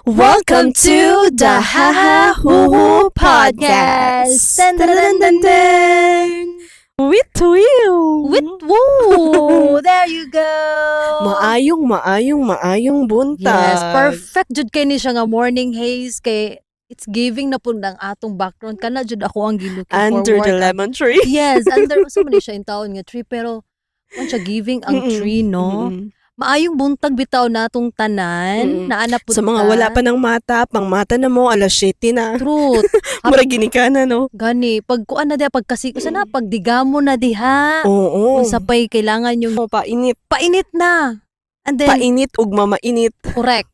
Welcome to the Haha Huhu Podcast. Dun, dun, dun, dun, dun. With Will. With woo! There you go! Maayong, maayong, maayong buntag. Yes, perfect jud kay ni siya nga morning haze kay it's giving na pud ang atong background, kana jud ako ang gi-looking Under forward. the lemon tree. Yes, under usa man ni siya in taon nga tree, pero man siya giving ang tree, no? Mm-mm. Maayong buntag bitaw natong tanan. Naa na pud Sa mga ta. wala pa ng mata, pang mata na mo, alas 7 na. Truth. Murag ginikana, no? Gani, pag kuan na diha, pagkasi usa na pagdigamo na diha. Unsa pay kailangan yung Oh, painit. Painit na. And then Painit ug mamainit. Correct.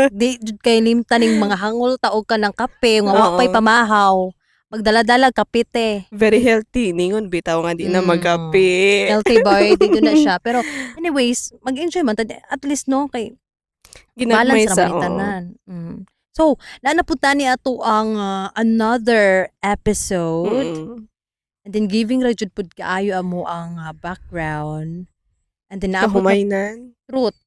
Di jud kay limta ning mga hangol ta og kanang kape nga wa pay pamahaw. Magdala-dala kape te. Very healthy. Ningon bitaw nga di na magkape. Healthy boy, di na siya. Pero anyways, mag-enjoy man ta at least, no, kay Ginagmay balance sa ra man ni tanan. So, naa na pud tani ato ang another episode. And then giving ra jud pud kaayo amo ang background. And then naabot na Kahumaynan. Truth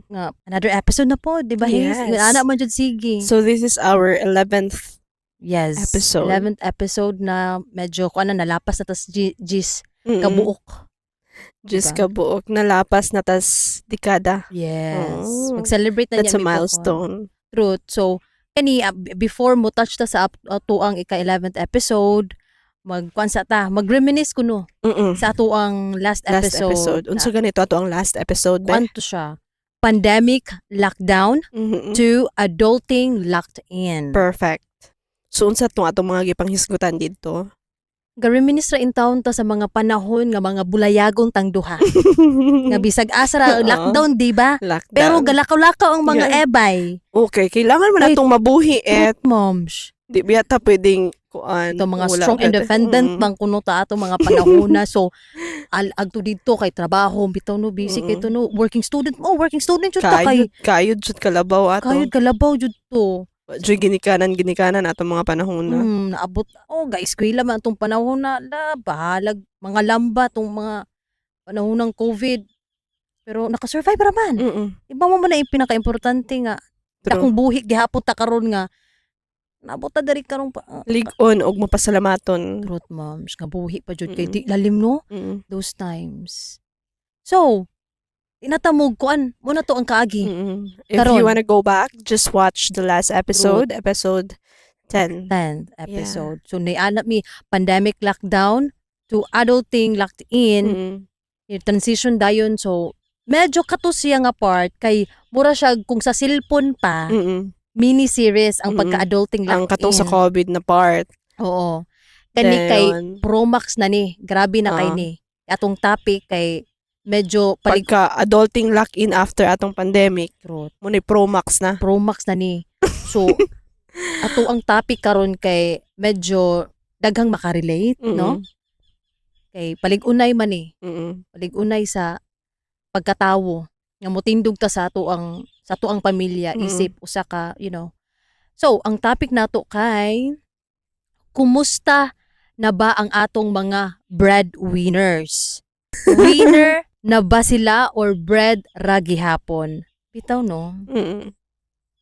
nga another episode na po, di ba, Haze? Yes. Ana man jud sige. So this is our 11th episode. 11th episode na, medyo kuan na, nalapas na tas gis kabuok. Diyos, Diba? kabuok. Nalapas na tas dekada. Yes. Oh. Mag-celebrate na That's niya a mi po. milestone. Truth. So, kani before mo touch ta sa atuang ika-11th episode, magkuan sa ta, mag-reminisce kuno sa atuang last Last episode. episode. Unsa ganito ato ang last episode, be? Kuan to siya. Pandemic lockdown to adulting locked in. Perfect. So unsa tong atong mga gipanghisgutan didto? Ga-reminisce ra in taon ta sa mga panahon nga mga bulayagon tang duha. Nga bisag asa ra lockdown, di ba? Lockdown. Pero galakaw-lakaw ang mga ebay. Okay, kailangan man Ay, natong mabuhi et Truth, moms. di biya ta pwedeng kuan. Ito mga wala strong pwede. independent bang kuno ta ato mga panahon na. So agto didto kay trabaho bitaw, no, busy kay to, no, working student mo, working student jud ta kay Kayod, kayod jud kalabaw ato. Kayod kalabaw jud to. Jud ginikanan ginikanan atong mga panahon na. Naabot oh ga eskwela man atong panahon na la, bahalag mga lamba tong mga panahon ng COVID, pero nakasurvive ra man. Iba mo man na yung pinaka-importante nga akong buhi gihapon ta karon nga naabot ta diri karon pa. Lig-on og mapasalamaton. Truth, moms, nga buhi pa jud kay di lalim, no, those times. So, inatamog kuan mo na to ang kaagi. If Karon. you wanna go back, just watch the last episode, episode 10. 10th episode. So nianap mi pandemic lockdown to adulting locked in, yung transition dayon. So medyo kato siya nga part kay mura siya kung sa cellphone pa, mini series ang pagka-adulting Ang locked katong in. sa COVID na part. Oo. Kani kay Dayon, Pro Max na ni. Grabe na kay ni. Atong topic kay medyo palig Pagka adulting lock in after atong pandemic, Truth. mo ni Pro Max na. Pro Max na ni. So, ato ang topic karon kay medyo daghang makarelate, no? Kay palig-unay man eh. Palig-unay sa pagkatawo nga motindog ta sa ato ang pamilya isip usa ka. So, ang topic nato kay kumusta na ba ang atong mga breadwinners? Winner na ba sila or bread ra gihapon? Bitaw, no?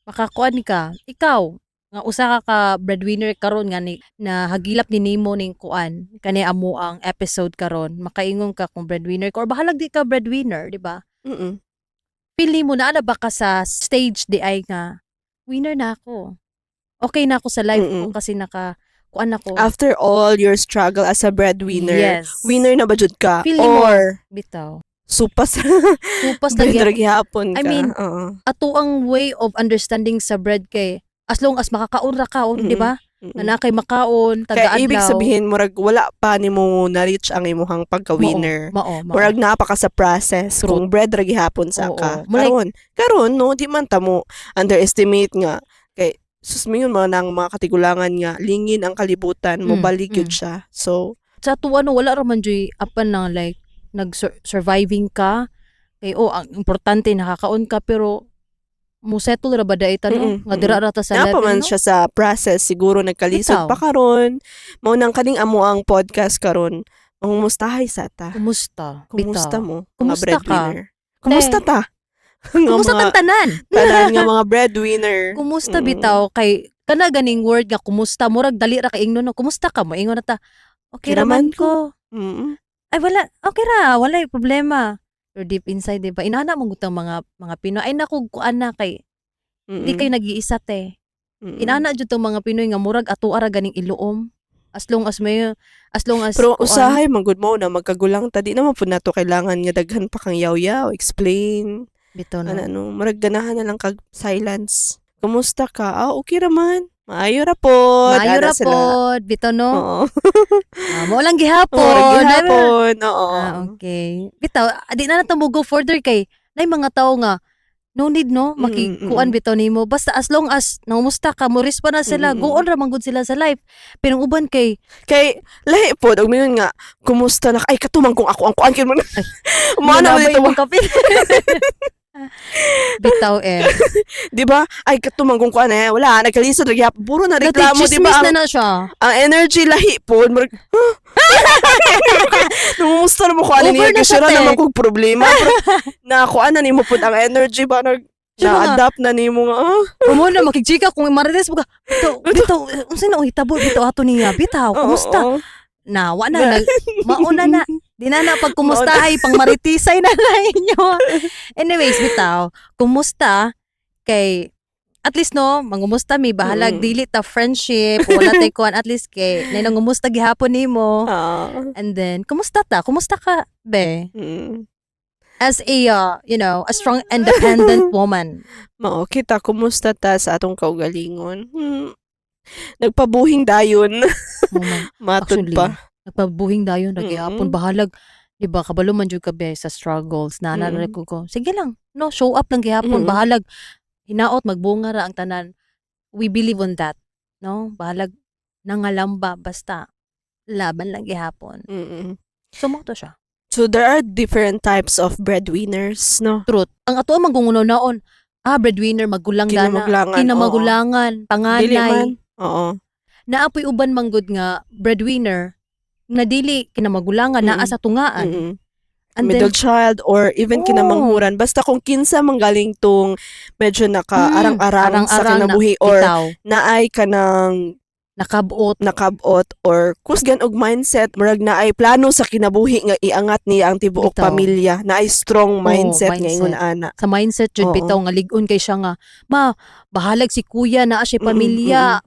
Makakuan ka. Ikaw, nga usa ka ka breadwinner karon nga ni na hagilap ni nimo ning kuan kani amo ang episode karon, makaingon ka kung breadwinner ka or bahalag di ka breadwinner, di ba? Feel mo na na ba ka sa stage di ay nga winner na ako, okay na ako sa life ko kasi naka kuan ako? After all your struggle as a breadwinner, winner na ba jud ka? Feel mo- Or Bitaw. Supas Supas na bread gyud. ra gihapon ka? I mean, Oo. Ato ang way of understanding sa bread kay as long as makakaon ra ka, oh, di ba? Nga naa kay makaon Kaya taga-adlaw. ibig sabihin, murag wala pa nimo na-reach ang imuhang pagka-winner. Mao, mao. Murag naa pa ka sa process True. kung bread ra gihapon sa ka. Like- Karon, karon no, di man ta mo underestimate nga kay sus mingon mga nang mga katigulangan nga lingin ang kalibutan, mo balik yun siya. So, Sa tuwa, no, wala ra man juy apan na like nag surviving ka kay oh, ang importante nakakaon ka, pero mo settle ra ba dai ta, no, nga dira ra ta sa naa pa level, man no? siya sa process, siguro nagkalisod Bitaw. pa karon. Mao nang kaning amo ang podcast karon. Mangumustahay sa ta. Kumusta? Kumusta Bitaw. mo, mga Kumusta ka? breadwinner? Kumusta ta? Nga Kumusta mga tang tanan? Tanan nga mga breadwinner. Kumusta bitaw kay kana ganing word nga kumusta, murag dali ra kay ingnon, no? Kumusta ka mo? Ingon na ta. Okay Okay ra man raman ko. Ay wala, okay ra, walay problema. Pero deep inside, di ba? Inana mo gutang mga Pinoy. Ay naku, kuan na kay di kayo nag-iisa te. Inana jud tong mga Pinoy nga murag ato ara ganing iluom. As long as Pero kuan. Usahay man gud mo na magkagulang ta, di naman pud nato kailangan nga daghan pa kang yaw-yaw, explain. Bitaw na. Ano ano, murag ganahan na lang kag silence. Kumusta ka? Ah, okay ra man. Maayo ra pod. Maayo Ana ra sila. pod, bitaw no. Oo. Ah, mao lang gihapon. Oo, gihapon. Oo. Ah, okay. Bitaw, di na nato mo go further kay nay mga tao nga no need no makikuan bitaw nimo, basta as long as nangumusta ka, mo respond na sila, go on ra man gud sila sa life, pero ang uban kay Kay lahi pod og mingon nga kumusta na ka? Ay katumang kung ako ang kuan kay mo. Mo na Nalabay dito. imong kapit bitaw eh. Di ba? Ay katumang kung kuan eh wala nagkalisod ra gyapon, puro na reklamo, di ba? Nati-chismis Ang, na na siya. Ang energy lahi pod, murag huh? Nangumusta na mo kuan Over niya na kasi siya, ra te. naman kog problema, pero na kuan na nimo pod ang energy ba, nag Siya nga. na-adapt na nimo nga ah. Umo na makigchika kung marites mo ka. Bitaw, bitaw, unsa na hitabo bitaw ato niya? Bitaw, Oo, kumusta? oo. Na, wa na, nag, mauna na. Di na na pag kumusta ay pang maritisay na na inyo. Anyways, bitaw, kumusta kay at least no, mangumusta mi bahalag dili ta friendship, wala tay kuan, at least kay nay nangumusta gihapon nimo. And then kumusta ta? Kumusta ka, be? As a a strong independent woman. Mao kita, kumusta ta sa atong kaugalingon? Nagpabuhing dayon. Woman. Matud Actually, pa. Nagpabuhing dayon ra gihapon, bahalag di ba kabalo man jud ka be sa struggles na ko. Sige lang, no, show up lang gihapon, bahalag hinaot magbunga ra ang tanan. We believe on that, no? Bahalag nangalamba, basta laban lang gihapon. So mao to siya. So there are different types of breadwinners, no? Truth. Ang ato ang naon, ah, breadwinner magulang dana, Kinamagulangan. Kinamagulangan, Dili panganay. man. Oo. Naapoy uban manggod nga breadwinner nga dili kinamagulangan, naa sa tungaan. And Middle then, child or even kinamanghuran. Basta kung kinsa manggaling tong medyo naka-arang-arang sa arang-arang na kinabuhi or bitaw, naay kanang nakabot. Nakabot or kusgan og mindset, murag naay plano sa kinabuhi nga iangat niya ang tibuok pamilya, naay strong mindset nga mindset. ingon ana. Sa mindset jud bitaw nga lig-on kay siya nga ma bahalag si kuya naa siya pamilya,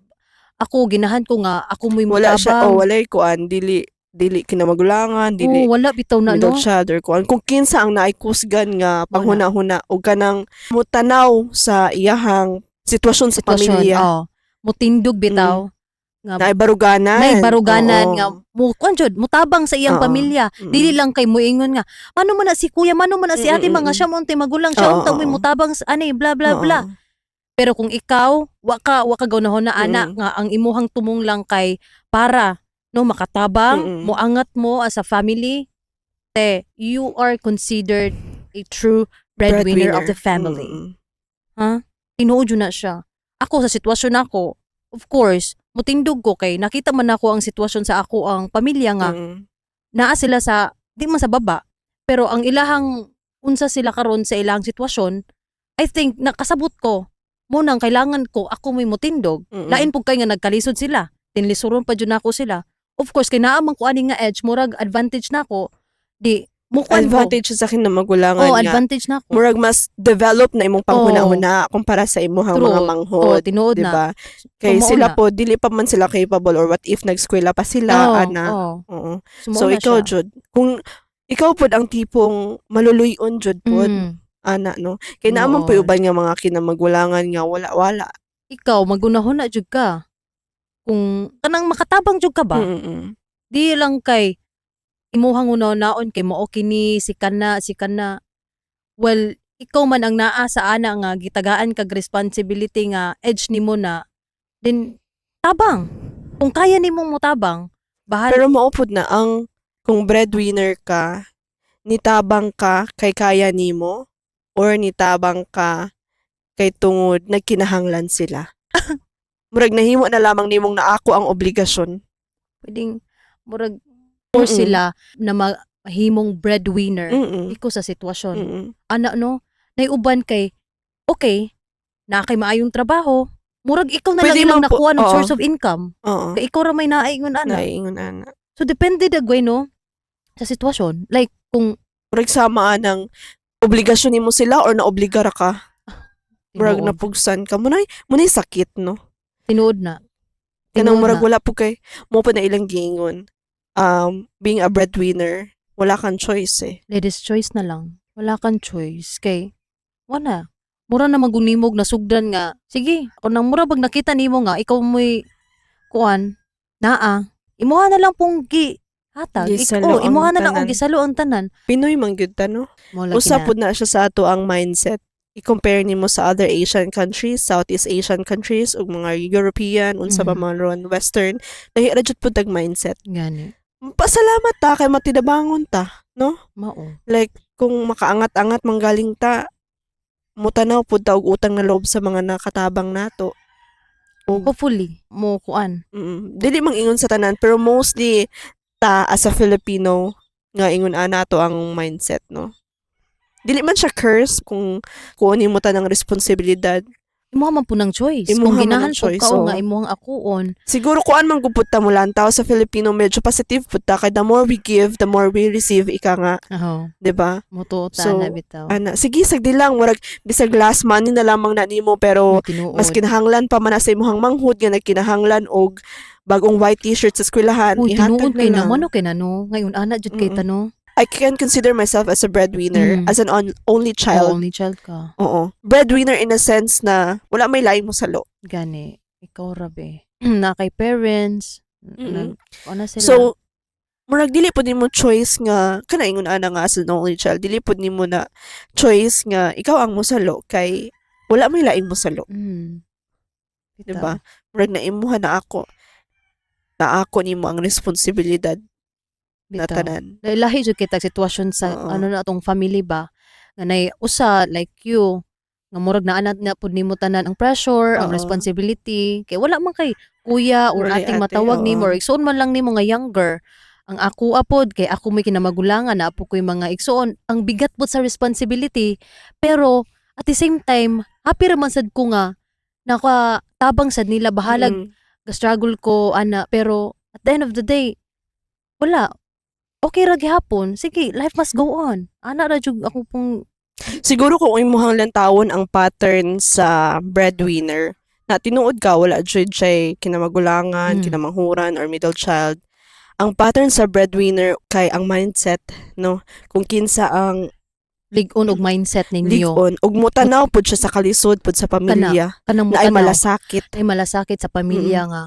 ako ginahan ko nga ako mo'y Wala siya, mutabang. oh, walay kuan, dili dili kinamagulangan, dili Oh, wala bitaw na middle no child or kuan, kung kinsa ang naay kusgan nga panghuna-huna og kanang mutanaw sa iyahang sitwasyon sa sitwasyon pamilya. Oh, mutindog bitaw nga Naay baruganan. Nay baruganan nga mo kuan jud mutabang sa iyang pamilya. Dili lang kay muingon nga mano man na si kuya, mano man na si ate, mga siya mo untay magulang siya unta mo'y mutabang sa ani, bla bla bla. Pero kung ikaw wa ka gaunahon na ana nga ang imuhang tumong lang kay para no makatabang, moangat mo as a family, te, you are considered a true breadwinner of the family. Tinuod jud na siya. Ako sa sitwasyon nako, of course, mutindog ko kay nakita man nako ang sitwasyon sa ako ang pamilya nga naa sila sa di man sa baba, pero ang ilahang unsa sila karon sa ilang sitwasyon, I think nakasabot ko mo nang kailangan ko ako may mutindog. Lain pud kay nga nagkalisod sila, tinlisuron pa jud nako sila. Of course kay naa man ko ani nga edge, murag advantage nako, di mo kuan ko. Advantage sa akin na magulangan Oh, nga. Advantage nako. Murag mas develop na imong panghuna-huna kumpara sa imuhang mga Oh, manghod. tinuod Di na. ba? Kay So, mao sila na. po, dili pa man sila capable or what if nag-eskwela pa sila, ana. Oo. So, mao So, na ikaw, siya. jud, kung ikaw pod ang tipong maluluyon jud pod, ana, no? Kay naa man po Noon. uban nga mga kinamagulangan nga wala-wala. Ikaw magunahon na jud ka kung kanang makatabang jud ka ba, di lang kay imuhang una-unaon kay mao kini si kana si kana. Well, ikaw man ang naa sa ana nga gitagaan kag responsibility nga edge nimo na, then tabang kung kaya nimong motabang, bahal. Pero mao pod na ang kung breadwinner ka, nitabang ka kay kaya nimo or nitabang ka kay tungod nagkinahanglan sila. Murag nahimo na lamang nimong naako ang obligasyon. Pwedeng murag or sila na mahimong breadwinner iko sa sitwasyon ana no. Nay uban kay okay, naa kay maayong trabaho, murag ikaw na lang Pwede ilang man po- nakuha ng source of income. Oo. Kay ikaw ra may naingon ana. Naingon ana. So depende dagway, no, sa sitwasyon. Like kung Murag sama ng obligasyon nimo sila or naobliga ra ka. Murag Tinuod. napugsan ka. Munay sakit, no? Tinuod na. Kanang Tinuod murag na. wala po kay mo pa na ilang giingon. Being a breadwinner, wala kang choice eh. Ladies' choice na lang. Wala kang choice kay wala. Mura na magunimog na sugdan nga. Sige, kung nang mura bag nakita nimo nga ikaw mo'y kuan naa. Imuha na lang pong gi hatag. Gisalo Oh, imuha ang na lang og tanan. gisalo ang tanan. Pinoy man gyud ta, no? Mo lagi Usa na. pud na siya sa ato ang mindset. I-compare nimo sa other Asian countries, Southeast Asian countries ug mga European, unsa pa man ron, Western, lahi ra jud pud tag mindset. Gani. Pasalamat ta kay matinabangon ta. Mao. Like kung makaangat-angat manggaling ta, mutanaw pud ta og utang na loob sa mga nakatabang nato. Ug Hopefully mo kuan. Dili mang ingon sa tanan, pero mostly ta as a Filipino nga ingon ana to ang mindset, no? Dili man siya curse kung kunin mo tanang responsibilidad. Imuha man po ng choice. Imuha Kung man ginahan ng po choice, ka oo. nga imuhang akuon. Siguro kuan man gud pud ta mo lantaw sa Filipino, medyo positive pud ta kay the more we give, the more we receive, ika nga, Oo. 'di ba? Mo ta So, na bitaw. Ana, sige, sagdi lang, murag bisag last money na lamang na nimo, pero Tinuod. mas kinahanglan pa man na sa imong manghud nga nagkinahanglan og bagong white T-shirt sa eskwelahan, Uy, ihatag tinuod na kay lang. naman no kay nano. Ngayon ana jud kay tano. I can consider myself as a breadwinner, as an only child. Oh, only child ka. Oo. Breadwinner in a sense na wala may laing mo salo. Gani. Ikaw rabe. Na kay parents. Nag, ano sila. So, murag dili pud nimo choice nga kana ingon ana nga as an only child, dili pud nimo na choice nga ikaw ang mosalo kay wala may laing mosalo, di ba? Murag na imuha na ako. Na ako nimo ang responsibilidad na Bitaw. tanan. Lahi jud kita sitwasyon sa ano na atong family ba nga nay usa like you nga murag naa na na pud nimo tanan ang pressure, ang responsibility kay wala man kay kuya or Walay ating ate, matawag nimo or igsoon man lang nimo nga younger. Ang ako apod kay ako may kinamagulangan na apo ko'y mga igsoon, ang bigat pod sa responsibility, pero at the same time happy ra man sad ko nga nakatabang sad nila, bahalag ga-struggle ko ana, pero at the end of the day wala, okay ra gihapon. Sige, life must go on, ana ra jud ako pong. Siguro kung imuhang lantawon ang pattern sa breadwinner, na tinuod ka, wala jud siya kinamagulangan, kinamanghuran, or middle child. Ang pattern sa breadwinner kay ang mindset, no? Kung kinsa ang lig-on og mindset ninyo. Lig-on, ug mutanaw pud siya sa kalisod pud sa pamilya, kanang na ay mutanaw, malasakit. Ay malasakit sa pamilya nga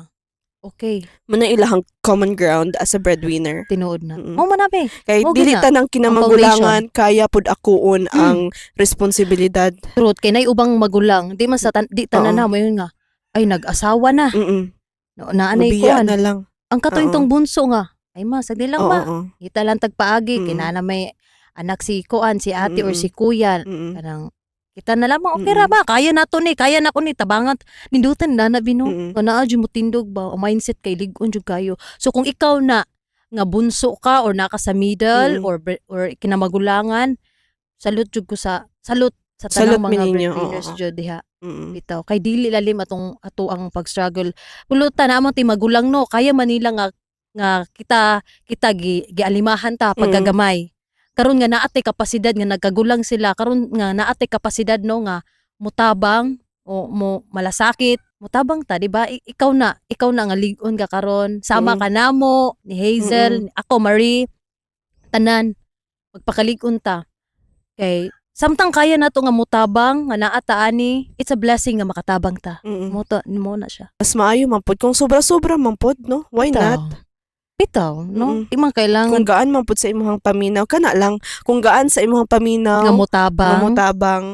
okay. Muna ilahang common ground as a breadwinner. Tinuod na. Mao man na be. Kay Mao dili gina. tanang kinamagulangan kaya pud akuon ang responsibilidad. Truth kay nay ubang magulang di man sa di tanan na mo yun nga ay nag-asawa na, no, naanay Mubiya kuan na lang. ang katoy tong bunso nga ay ma sagdi lang ba, kita lang tagpaagi kay naa na may anak si kuan, si ate or si kuya, kanang kita na lamang, okay ra ba, kaya na to ni, kaya na ko ni tabangat nindutan na na bino nga naa jud mo tindog ba o mindset kay lig-on jud kayo. So kung ikaw na nga bunso ka or naka sa middle or kinamagulangan, salute jud ko sa salute sa Salute tanang mga mi ninyo, breadwinners oo. jud diha. Bitaw kay dili lalim atong ato ang pag-struggle. Pulutan na among ti magulang, no, kaya man nila nga nga kita kita gi, gialimahan ta pagkagamay. Karon nga naa tay kapasidad nga nagkagulang sila, karon nga naa tay kapasidad, no, nga mutabang o mo malasakit, mutabang ta, di ba? Ikaw na nga lig-on ka karon, sama ka namo ni Hazel, ako Marie, tanan magpakalig-on ta kay samtang kaya nato nga mutabang nga naa ta ani, it's a blessing nga makatabang ta. Mo to mo na siya. Mas maayo man pud kung sobra-sobra man pud, no? Why not? Bitaw, no? Mm. Di man kailangan. Kung gaan man pud sa imong paminaw, kana lang, kung gaan sa imong paminaw nga mutabang. Nga motabang.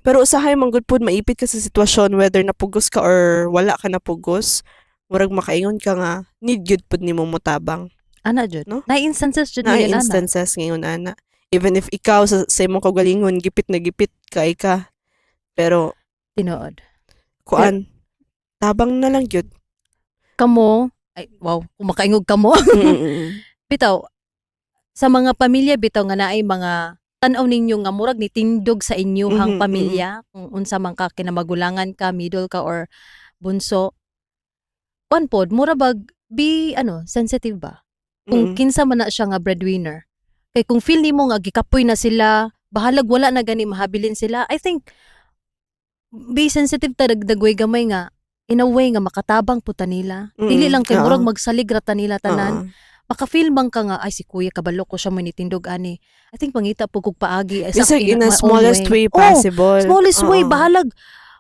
Pero usahay man gud pud maipit ka sa sitwasyon whether napugos ka or wala ka napugos, murag makaingon ka nga need gyud pud nimo motabang. Ana jud. No? Na instances jud Na ngayon ana. instances ngayon ana. Even if ikaw sa imong kaugalingon gipit na gipit kay ka. Pero Tinuod. kuan, tabang na lang gyud. Kamo, ay wow, kung makaingog kamo. Bitaw sa mga pamilya bitaw nga naay mga Tan-aw ninyo nga murag ni tindog sa inyuhang pamilya, kung unsa man ka, kinamagulangan ka, middle ka or bunso. Kuan pod, mura bag be ano, sensitive ba? Kung kinsa man na siya nga breadwinner. Kay kung feel nimo nga gikapoy na sila, bahalag wala na gani mahabilin sila, I think be sensitive ta dagdagway gamay nga in a way nga makatabang pud ta nila. Dili lang kay murag magsalig ra ta nila tanan. Maka-feel man ka nga, "Ay, si kuya, kabalo ko siya mo nitindog ani." I think mangita pud kog paagi sa Bisag in a my own smallest way Oh, possible. smallest way, bahalag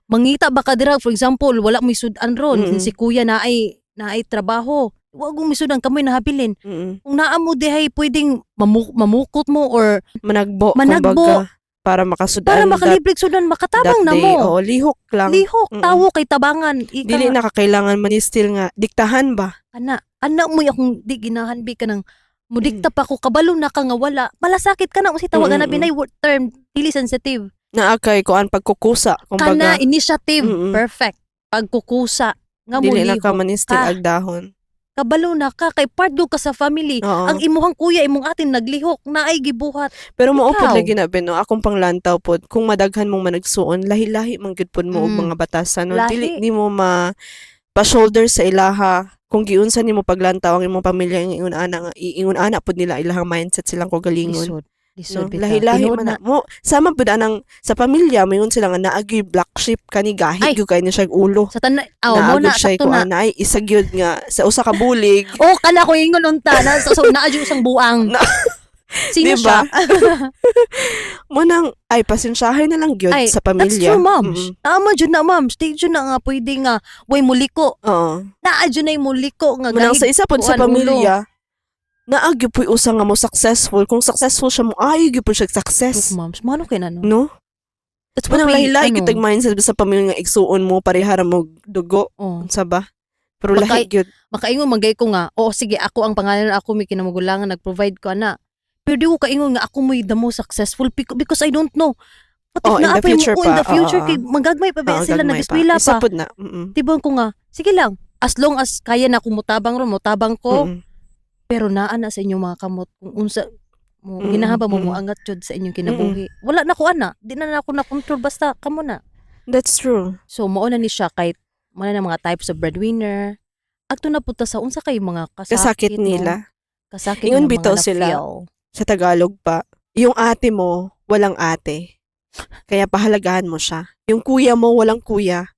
mangita ba ka dira, for example, wala mo'y sudan ron, si kuya na ay trabaho. Wa mo sudan, kamoy nahabilin. Kung naa mo dihay pwedeng mamukot mo or Managbo, Managbo. kumbaga, para makasudan para makalibre sudan, makatabang that na day. mo. Oo, lihok lang. Lihok, tawo kay tabangan. Ika Dili nga, na kakailangan manistil nga diktahan ba? Ana, ana mo akong di ginahan bi ka nang mudikta pa ko, kabalo na ka nga wala. Malasakit ka na usi tawagan na binay word term dili sensitive. Naa kay kuan, pagkukusa Kana kumbaga. initiative, perfect. Pagkukusa nga mo Dili na ka lihok manistil ka. Agdahon. Kabalo na ka kay part do ka sa family. Ang imuhang kuya, imong atin naglihok, naay gibuhat. Pero mao pod Ikaw. lagi na ben, no, akong panglantaw pod, kung madaghan mong managsuon, lahi-lahi man gyud pod mo og mga batasan, no. Lahi. Dili nimo ma pa-shoulder sa ilaha kung giunsa nimo paglantaw ang imong pamilya ang ingon ana nga iingon ana pod nila ilahang mindset silang kagalingon. Lisod. Lisod No, bitaw. lahi-lahi Tinuod man na. Mo sama pud anang sa pamilya, mayon sila nga naagi black sheep kani, gahi Ay. gyud kay ni siya ulo. Sa tanan, oh, mo Naagod na siya sakto na. kuan ay isa gyud nga sa usa ka bulig. Oh, kana ko ingon unta na so naa jud isang buang. Sino Diba? siya? Mo nang ay pasensyahay na lang gyud Ay, sa pamilya. that's true, moms. Tama jud na, moms. Di jud na nga pwede nga way muliko. Naa jud na muliko nga Mo nang gahig sa isa pod sa kuan, ulo. pamilya, naa gyud puy usa nga mo successful. Kung successful siya, mo ayo gyud pud siya success. Look, moms, mano kay na no? No? That's Mo what nang we, lahi-lahi ano, gyud tag mindset sa pamilya nga igsuon mo parehara mo dugo. Oh. Unsa ba? Pero lahi gyud. Makaingon man gay ko nga, "Oo, sige, ako ang pangalan, ako may kinamagulangan, nag-provide ko ana." Pero di ko kaingon nga ako mo'y the most successful because I don't know. What if Oh, in naa the pa yung future oh, in pa. the future Oo, kay magagmay pa ba Oo, sila, gagmay nag-eskwela Isa pa. pod na. Di ba ko nga, sige lang, as long as kaya na akong mutabang ron, mutabang ko, pero naa na sa inyong mga kamot kung unsa mo ginahaba mo moangat jud sa inyong kinabuhi. Wala na ko ana, di na na ako na control, basta kamo na. That's true. So mao na ni siya kay mao na mga types of breadwinner. Agto na punta sa unsa kay mga kasakit, Kasakit no? nila. Kasakit Ingon nga mga bitaw sila. na-feel. Sa Tagalog pa, yung ate mo, walang ate. Kaya pahalagahan mo siya. Yung kuya mo, walang kuya.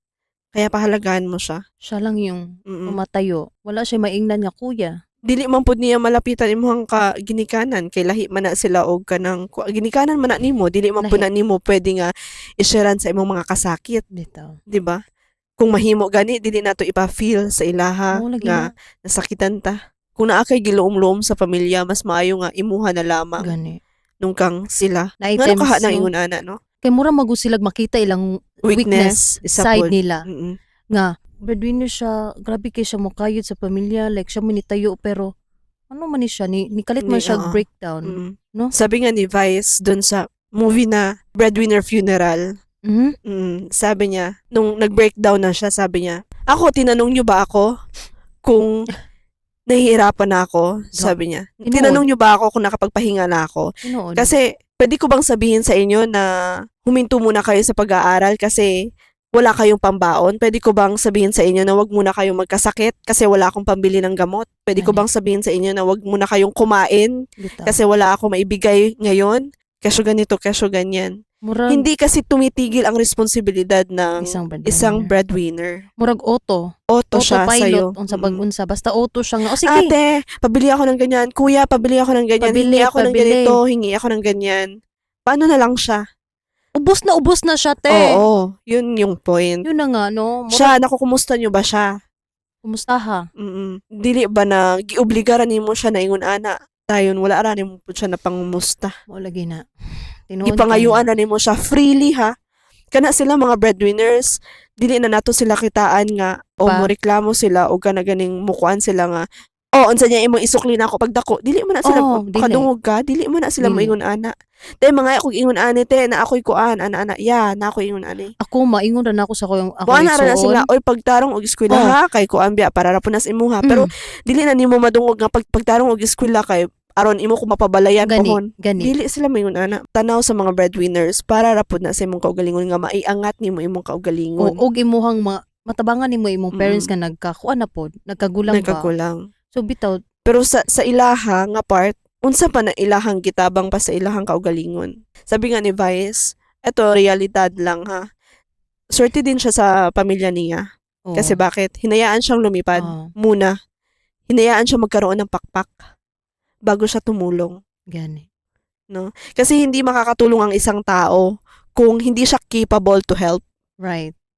Kaya pahalagahan mo siya. Siya lang yung tumatayo. Wala siya maingnan nga kuya. Dili man pud niya malapitan imong ka ginikanan kay lahi man na sila og kanang ginikanan man na nimo, dili man pud Lahi. na nimo pwede nga i-sharean sa imong mga kasakit, Bitaw. di ba? Kung mahimo gani, dili nato ipa-feel sa ilaha Oo, lagi nga na. nasakitan ta. Kung naa kay giluom-luom sa pamilya, mas maayo nga imuha na lamang Gani. nung kang sila. Na Ngano items, kaha na no? ingon ana, no? Kay mura magud silag makita ilang weakness, Weakness, isa side pod. nila. Nga breadwinner siya, grabe kay siya mokayod sa pamilya, like siya mo nitayo, pero ano man ni siya ni kalit man Ni- siya oo. breakdown, no? Sabi nga ni Vice dun sa movie na Breadwinner Funeral, sabi niya, nung nag-breakdown na siya, sabi niya, "Ako, tinanong niyo ba ako kung nahihirapan na ako?" Sabi niya. Tinuod. "Tinanong niyo ba ako kung nakapagpahinga na ako? Tinuod. Kasi, pwede ko bang sabihin sa inyo na huminto muna kayo sa pag-aaral kasi wala kayong pambaon? Pwede ko bang sabihin sa inyo na wag muna kayong magkasakit kasi wala akong pambili ng gamot? Pwede ko Gani. bang sabihin sa inyo na wag muna kayong kumain Bitaw. kasi wala akong maibigay ngayon? Kesyo ganito, kesyo ganyan." Murag Hindi kasi tumitigil ang responsibilidad ng isang breadwinner. Isang breadwinner. Murag auto. Auto siya sa'yo. Autopilot unsa bag unsa basta auto siya nga. O sige. "Ate, pabili ako ng ganyan. Kuya, pabili ako ng ganyan. Pabili, Hingi ako ng pabili. ganito, hingi ako ng ganyan." Paano na lang siya? Ubos na siya, te. Oo, yun yung point. Yun na nga, no? Murag, Siya, nakukumusta niyo ba siya? Kumusta ha? Dili ba na giobligara nimo siya na ingon ana? Dayon wala ra nimo pud siya na pangumusta. Mao lagi na. Tinuod. Gipangayuan na nimo siya freely ha. Kana sila mga breadwinners, dili na nato sila kitaan nga o Pa. mo reklamo sila o kana ganing mukuan sila nga, "Oh, unsa niya imong isukli na ako pagdako?" Dili mo na sila Oh, dili. kadungog ka, dili mo na sila Dili. moingon ana. "Te, mga akong ingon ani, te, na ako'y kuan ana ana ya, na ako'y ingon ani." Ako maingon ra na ako sa koyong ako Mo ana ra na igsuon. sila, "Oy, pagtarong og eskwela Oh. ha, kay kuan biya para ra punas imuha." Pero dili na nimo madungog nga pagtarong og eskwela kay Aron imo ko mapabalayan Gani, pohon. gani. Dili sila mayon ana. Tanaw sa mga breadwinners para ra pud na sa imong kaugalingon nga maiangat nimo imong kaugalingon. O og imuhang matabangan nimo imong parents nga nagkakuan na pod, nagkagulang ba. Nagkagulang. So bitaw. Pero sa ilaha nga part, unsa pa na ilahang gitabang pa sa ilahang kaugalingon? Sabi nga ni Vice, eto realidad lang ha. Swerte din siya sa pamilya niya. Kasi bakit? Hinayaan siyang lumipad muna. Hinayaan siya magkaroon ng pakpak bago siya tumulong. Gani. Kasi hindi makakatulong ang isang tao kung hindi siya capable to help.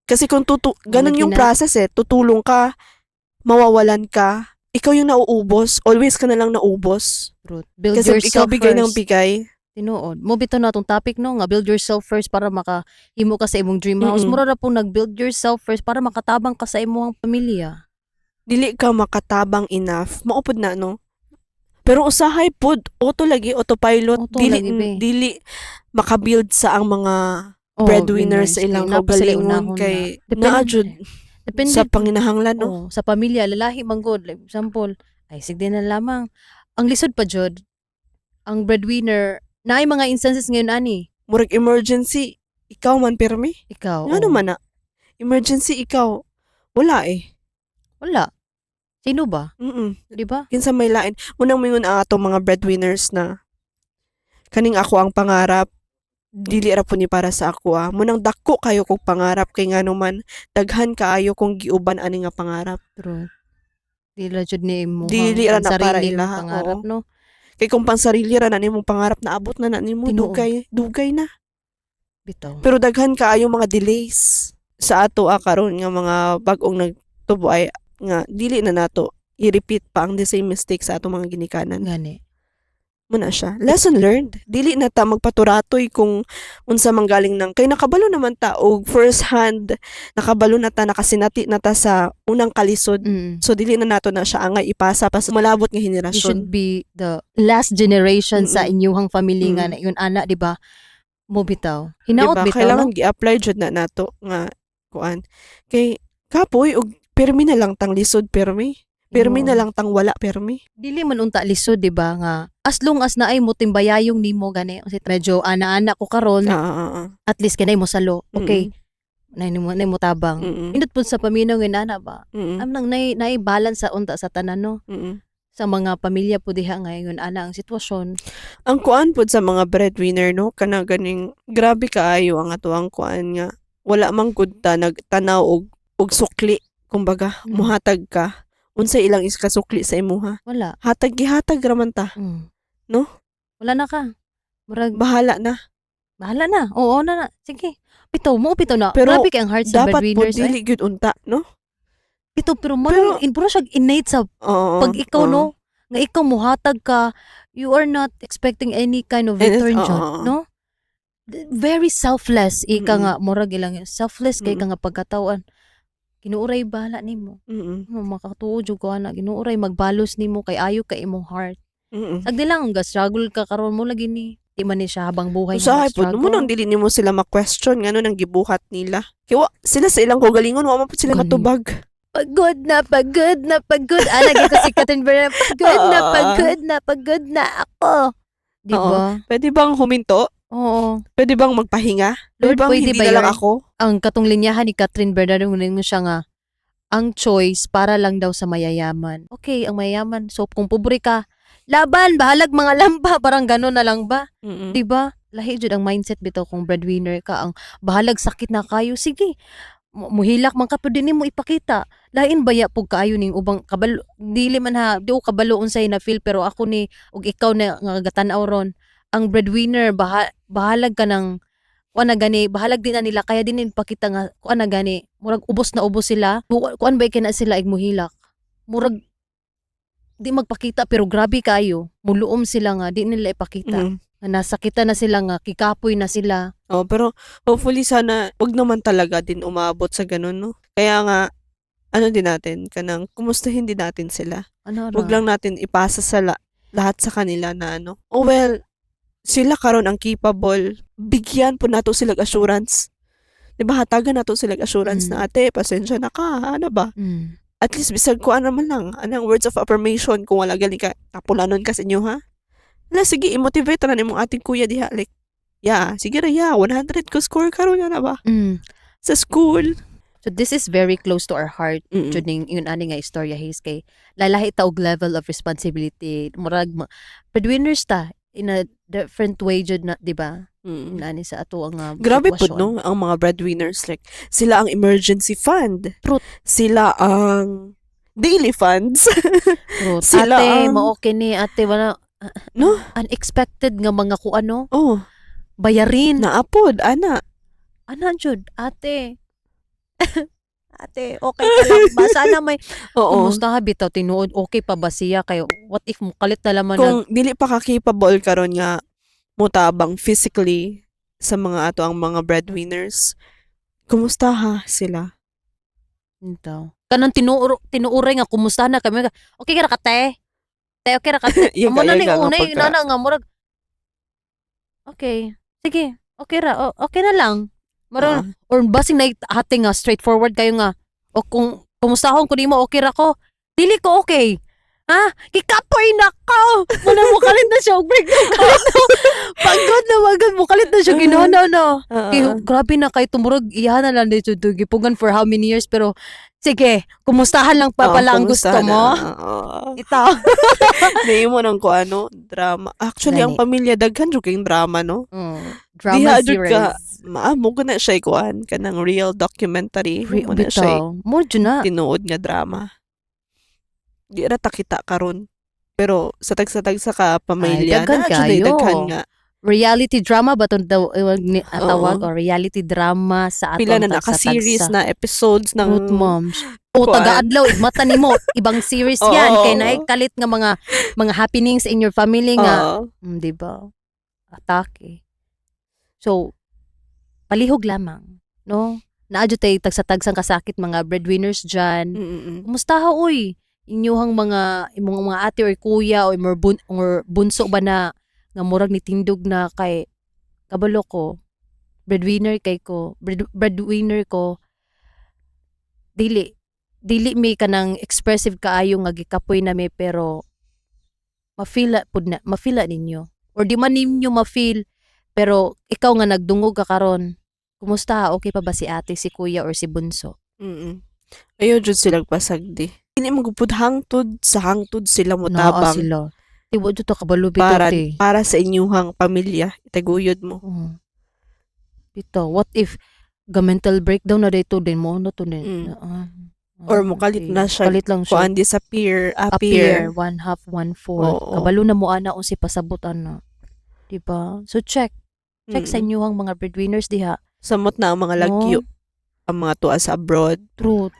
Kasi kung ganun Lagi yung na. process eh, tutulong ka, mawawalan ka, ikaw yung nauubos, always ka na lang naubos. Truth. Build Kasi yourself ikaw bigay first. ng bigay. Tinuod. Mo bitaw na atong topic, no, nga build yourself first para makahimo ka sa imong dream house. Mura ra po nag-build yourself first para makatabang ka sa imong pamilya. Dili ka makatabang enough. Mao pud na, no? Pero usahay pud, auto lagi, autopilot, Auto dili, lagi, be. dili makabuild sa ang mga Oh, breadwinners sa ilang Kay naa pa sila kaugalingon unahon kay na. Depende. naa jud Depende sa panginahanglan, no? Oh, sa pamilya, lalahi man gud. Like example, ay sige na lamang. Ang lisod pa jud, ang breadwinner, naay mga instances ngayon ani. Murag emergency, ikaw man pirmi. Ikaw. Ngano man na? Emergency ikaw. Wala eh. Wala. Sino ba? Di ba? Kinsa may lain. Unang mingon ang atong mga breadwinners na kaning ako ang pangarap dili ra po ni para sa ako ah. Munang dako kayo kog pangarap kay ngano man daghan kaayo kong giuban ani nga pangarap. True. Di ra jud ni imo Dili ra na para sariling ilaha, pangarap, oo. no? Kay kung pansarili ra na nimong pangarap, naabot na na nimo, Tinuod. dugay dugay na. Bitaw. Pero daghan kaayo mga delays sa ato ah, karon nga mga bag-ong nagtubo ay nga dili na nato i-repeat pa ang the same mistake sa atong mga ginikanan. Gani. Muna siya. Lesson learned. Dili na ta magpaturatoy kung unsa man galing nang kay nakabalo naman ta og first hand, nakabalo na ta, nakasinati na ta sa unang kalisod. So dili na nato na siya angay ipasa pa sa malabot nga You henerasyon. should be the last generation sa inyuhang family nga na yun ana, di ba? Mo bitaw. Hinaot Diba? bitaw, Kailangan no? gi-apply jud na nato nga kuan. Kay kapoy og pirmi na lang tang lisod pirmi. Pirmi na Tinuod. lang tang wala pirmi. Dili man unta lisod, di ba, nga as long as naay mo timbayayong nimo gani. Kasi medyo ana-ana ko karon, at least kanay mo salo. Okay. Nay mo nay mo tabang. Indot pud sa paminaw nga ana ba. Am nang nay nay balance sa unta sa tanan, no? Sa mga pamilya po diha ngayon ana ang sitwasyon. Ang kuan pod sa mga breadwinner, no, kana ganing grabe kaayo ang atuang kuan nga wala man gud ta nagtanaw og sukli kumbaga. Muhatag ka, unsay ilang iskasukli sa imuha? Wala. Hatag gihatag ra man ta. No? Wala na ka. Murag Bahala na. Bahala na. Oo na na. Sige. Bitaw mo bitaw na. Pero grabe kay ang heart sa dapat po breadwinners. Ay. dili gyud unta, no? Bitaw pero man in puro siya innate sa pag ikaw, no, nga ikaw muhatag ka, you are not expecting any kind of return jud, no? Very selfless ika nga murag ilang selfless kay ka nga pagkatawan. Ginuuray bahala nimo. No, makatuo jud ko ana, ginuuray magbalos nimo kay ayo kay imong heart. Sagdi lang ga struggle ka karon mo lagi ni. Di man ni siya habang buhay nga Usahay pud struggle. mo nang dili nimo sila ma-question ngano nang gibuhat nila. Kay wa sila sa ilang kaugalingon, wa man pud sila Gani. matubag. Pagod na, pagod na, pagod. Ah, lagi ko si Kathryn Bernardo. Pagod na, pagod na, pagod na ako. Di ba? Pwede bang huminto? Oo. Pwede bang magpahinga? Pwede Lord, bang pwede hindi ba na lang yun? ako? Ang katong linyahan ni Kathryn Bernardo, ngunin mo siya nga, ang choice para lang daw sa mayayaman. Okay, ang mayayaman. So, kung pobre ka, laban, bahalag mga lamba. Parang gano'n na lang ba? Di ba? Lahi jud ang mindset bitaw kung breadwinner ka. Ang bahalag sakit na kayo. Sige, muhilak man ka pero di nimo ipakita. Lain baya pug kaayo ning ubang kabalo, dili man ha, di ko kabalo unsay na feel, pero ako ni ug ikaw na nga gatan-aw ron ang breadwinner, bahalag ka ng kuan na gani, bahalag din na nila kaya din ipakita nga kuan na gani, murag ubos na ubos sila, kuan ba kina sila ig muhilak, murag di magpakita pero grabe kayo muluom sila nga di nila ipakita nga nasakita na sila, nga kikapoy na sila. Oh, pero hopefully sana wag naman talaga din umabot sa ganun, no? Kaya nga ano din natin, kanang kumustahin din natin sila. Ano ra? Wag lang natin ipasa sa lahat sa kanila na ano. Oh well, sila karon ang capable. Bigyan po nato sila assurance. 'Di ba hatagan nato sila assurance na ate, pasensya na ka, ano ba? At least bisag kuan naman lang, anang words of affirmation kung wala gali ka, tapulanon ka sa inyo ha. Ala, sige, i-motivate na nimong ating kuya diha, like, yeah, sige ra, yeah, 100 ko score karon na ba sa school. So this is very close to our heart jud ning yun ani nga istorya, Haze, kay lalahi ta og level of responsibility, murag breadwinners ta in a different way jud na, di ba? Ani sa ato ang Grabe pud sitwasyon. No, ang mga breadwinners, like sila ang emergency fund. Truth. Sila ang daily funds. Truth. Sila Ate, ang mao kini, ate, wala No? unexpected nga mga ku ano bayarin. Naapod ana. Ana jud, ate. Ate, okay ka lang ba? Sana may kumusta ha bitaw, tinuod, okay pa ba siya, kay what if mukalit na laman na Kung dili pa ka capable karon nga mutabang physically sa mga ato ang mga breadwinners, kumusta ha sila? Ito. Kanang tinuuray nga kumusta na kami. Okay ka ra ka, te? Te, okay ra ka, te? Iya Amo ka, na iya ning ka nga una na nga murag. Okay. Sige, okay ra. O, okay na lang. Murag or basing na ate nga straightforward kayo nga o kung kumustahon ko nimo, okay ra ko. Dili ko okay. Ha? Kikapoy na ko. Muna mo kalit na siya og breakdown kalit na. Pagod na magod mo kalit na siya ginoo na no. Kay grabe na kay tumurog iyahan na lang dito to gipugan for how many years, pero sige, kumustahan lang pa Oo, pala ang gusto kumusta na? mo. Oo. Ito. Naimo ng ko ano, drama. Actually, ang Gani. pamilya daghan jud kayong drama, no? Drama Diha jud ka series. Maamo ko na siya ikuan kanang real documentary. Mo na siya Bitaw. Mo jud na. Tinuod nga drama. Di ra ta kita karon. Pero sa tagsa-tagsa ka pamilya, Ay, daghan naa jud ay kayo. daghan nga. Reality drama ba itong daw, ni tawag Oo. o reality drama sa atong Pila na naka-series tagsa-tagsa. na episodes ng Truth Moms. O kuan. taga-adlaw igmata nimo ibang series yan kay naay kalit nga mga happenings in your family nga di ba? Atake. So palihog lamang, no? Naa jud tay tagsa-tagsang kasakit mga breadwinners dyan. Kumusta ha uy? Inyuhang mga imong mga ate or kuya or or bunso ba na nga murag ni tindog na kay kabalo ko breadwinner kay ko breadwinner ko, dili dili mi kanang expressive kaayo nga gikapoy na mi, pero ma-feel pud na, ma-feel ninyo or di man ninyo ma-feel, pero ikaw nga nagdungog ka karon, kumusta, okay pa ba si ate, si kuya or si bunso? Ayaw jud silang pasagdi. Dili mo gupud hangtod sa hangtod sila Naa motabang sila. Di wa jud ta kabalo bitaw para te. para sa inyuhang pamilya, itaguyod mo. Oo. Bitaw, what if ga mental breakdown na dito din mo na to din. Or mukalit na siya. Kalit lang siya. Kuan, disappear, Appear, appear. one half, one fourth. Oo. Kabalo na mo ana unsay pasabot ana. Diba? So check. Check sa inyuhang mga breadwinners diha. Samot na ang mga lagyo, No? ang mga tuwa sa abroad, Truth.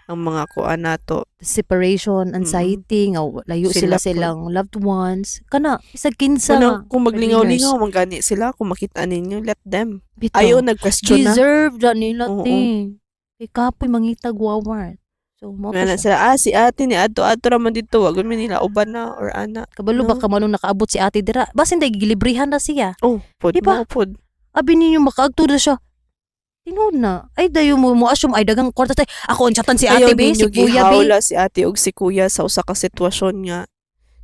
Ang mga kuan nato. Separation, anxiety, nga layo Sila sila po. silang loved ones. Kana, bisag kinsa Kung, nga kung maglingaw-lingaw breadwinners. man gani sila, kung makita ninyo, let them. Bitaw. Ayaw nag-question na. Deserve na nila, Oo. te. Kay kapoy mangitag wawar. So, mo Nga na siya. sila, si ate ni adto adto raman dito, wag mi nila uban na or ana. Kabalo ba No? ka manong nakaabot si ate dira? Basin day gilibrihan na siya. Oh, pod Di ba? mo pod. Abi ninyo makaagto na siya. Tinuod na. Ay dayo mo mo assume ay dagang kwarta tay. Ako unchatan si ate Ayaw be, si ninyo kuya be. gihawla si ate og si kuya sa usa ka sitwasyon nga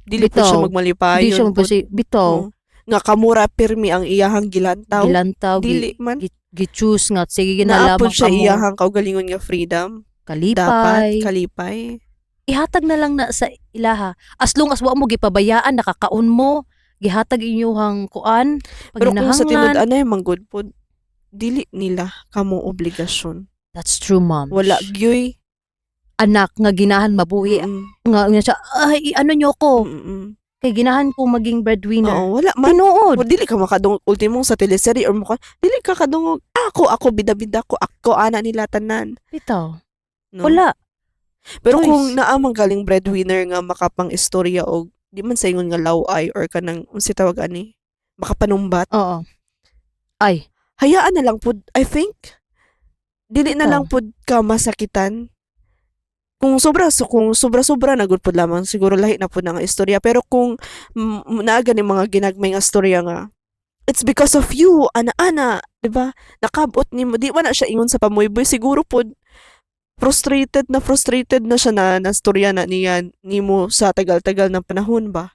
dili po siya Bitaw. magmalipayon. Di siya pod. magpasi bitaw. Oo. Nga kamura pirmi ang iyahang gilantaw. Gilantaw, Dili man. gi-choose nga sige Naa ginalamang pod siya kamo. iyahang kaugalingon nga freedom. Kalipay. Dapat kalipay. Ihatag na lang na sa ilaha. As long as wa mo gipabayaan, nakakaon mo, gihatag inyuhang kuan, Pero kung sa paginahanglan. tinud-anay manggod pod, dili nila kamo obligasyon. That's true, ma'am. Wala gyoy. Anak nga ginahan mabuhi nga siya, ay ano nyo ko kay ginahan ko maging breadwinner. Oo, wala man. Tinuod. O, dili ka makadungog ultimong sa teleserye or mukha dili ka kadungog ako ako bida-bida ko, ako ana nila tanan, Bitaw. no? Wala. Pero choice. kung naa man galing breadwinner nga makapang istorya og di man sa ingon nga law-ay or kanang unsi tawag ani, makapanumbat, Oo. Ay, hayaan na lang pud, I think dili na Bitaw. lang pud ka masakitan kung sobra, so kung sobra-sobra na gud pud lamang siguro, lahi na pud na nga istorya. Pero kung naa gani mga ginagmay nga istorya nga it's because of you, ana-ana, di ba, nakabot nimo, di man na siya ingon sa pamuyboy, siguro pud frustrated na siya na na istorya na niya nimo sa tagal-tagal ng panahon ba.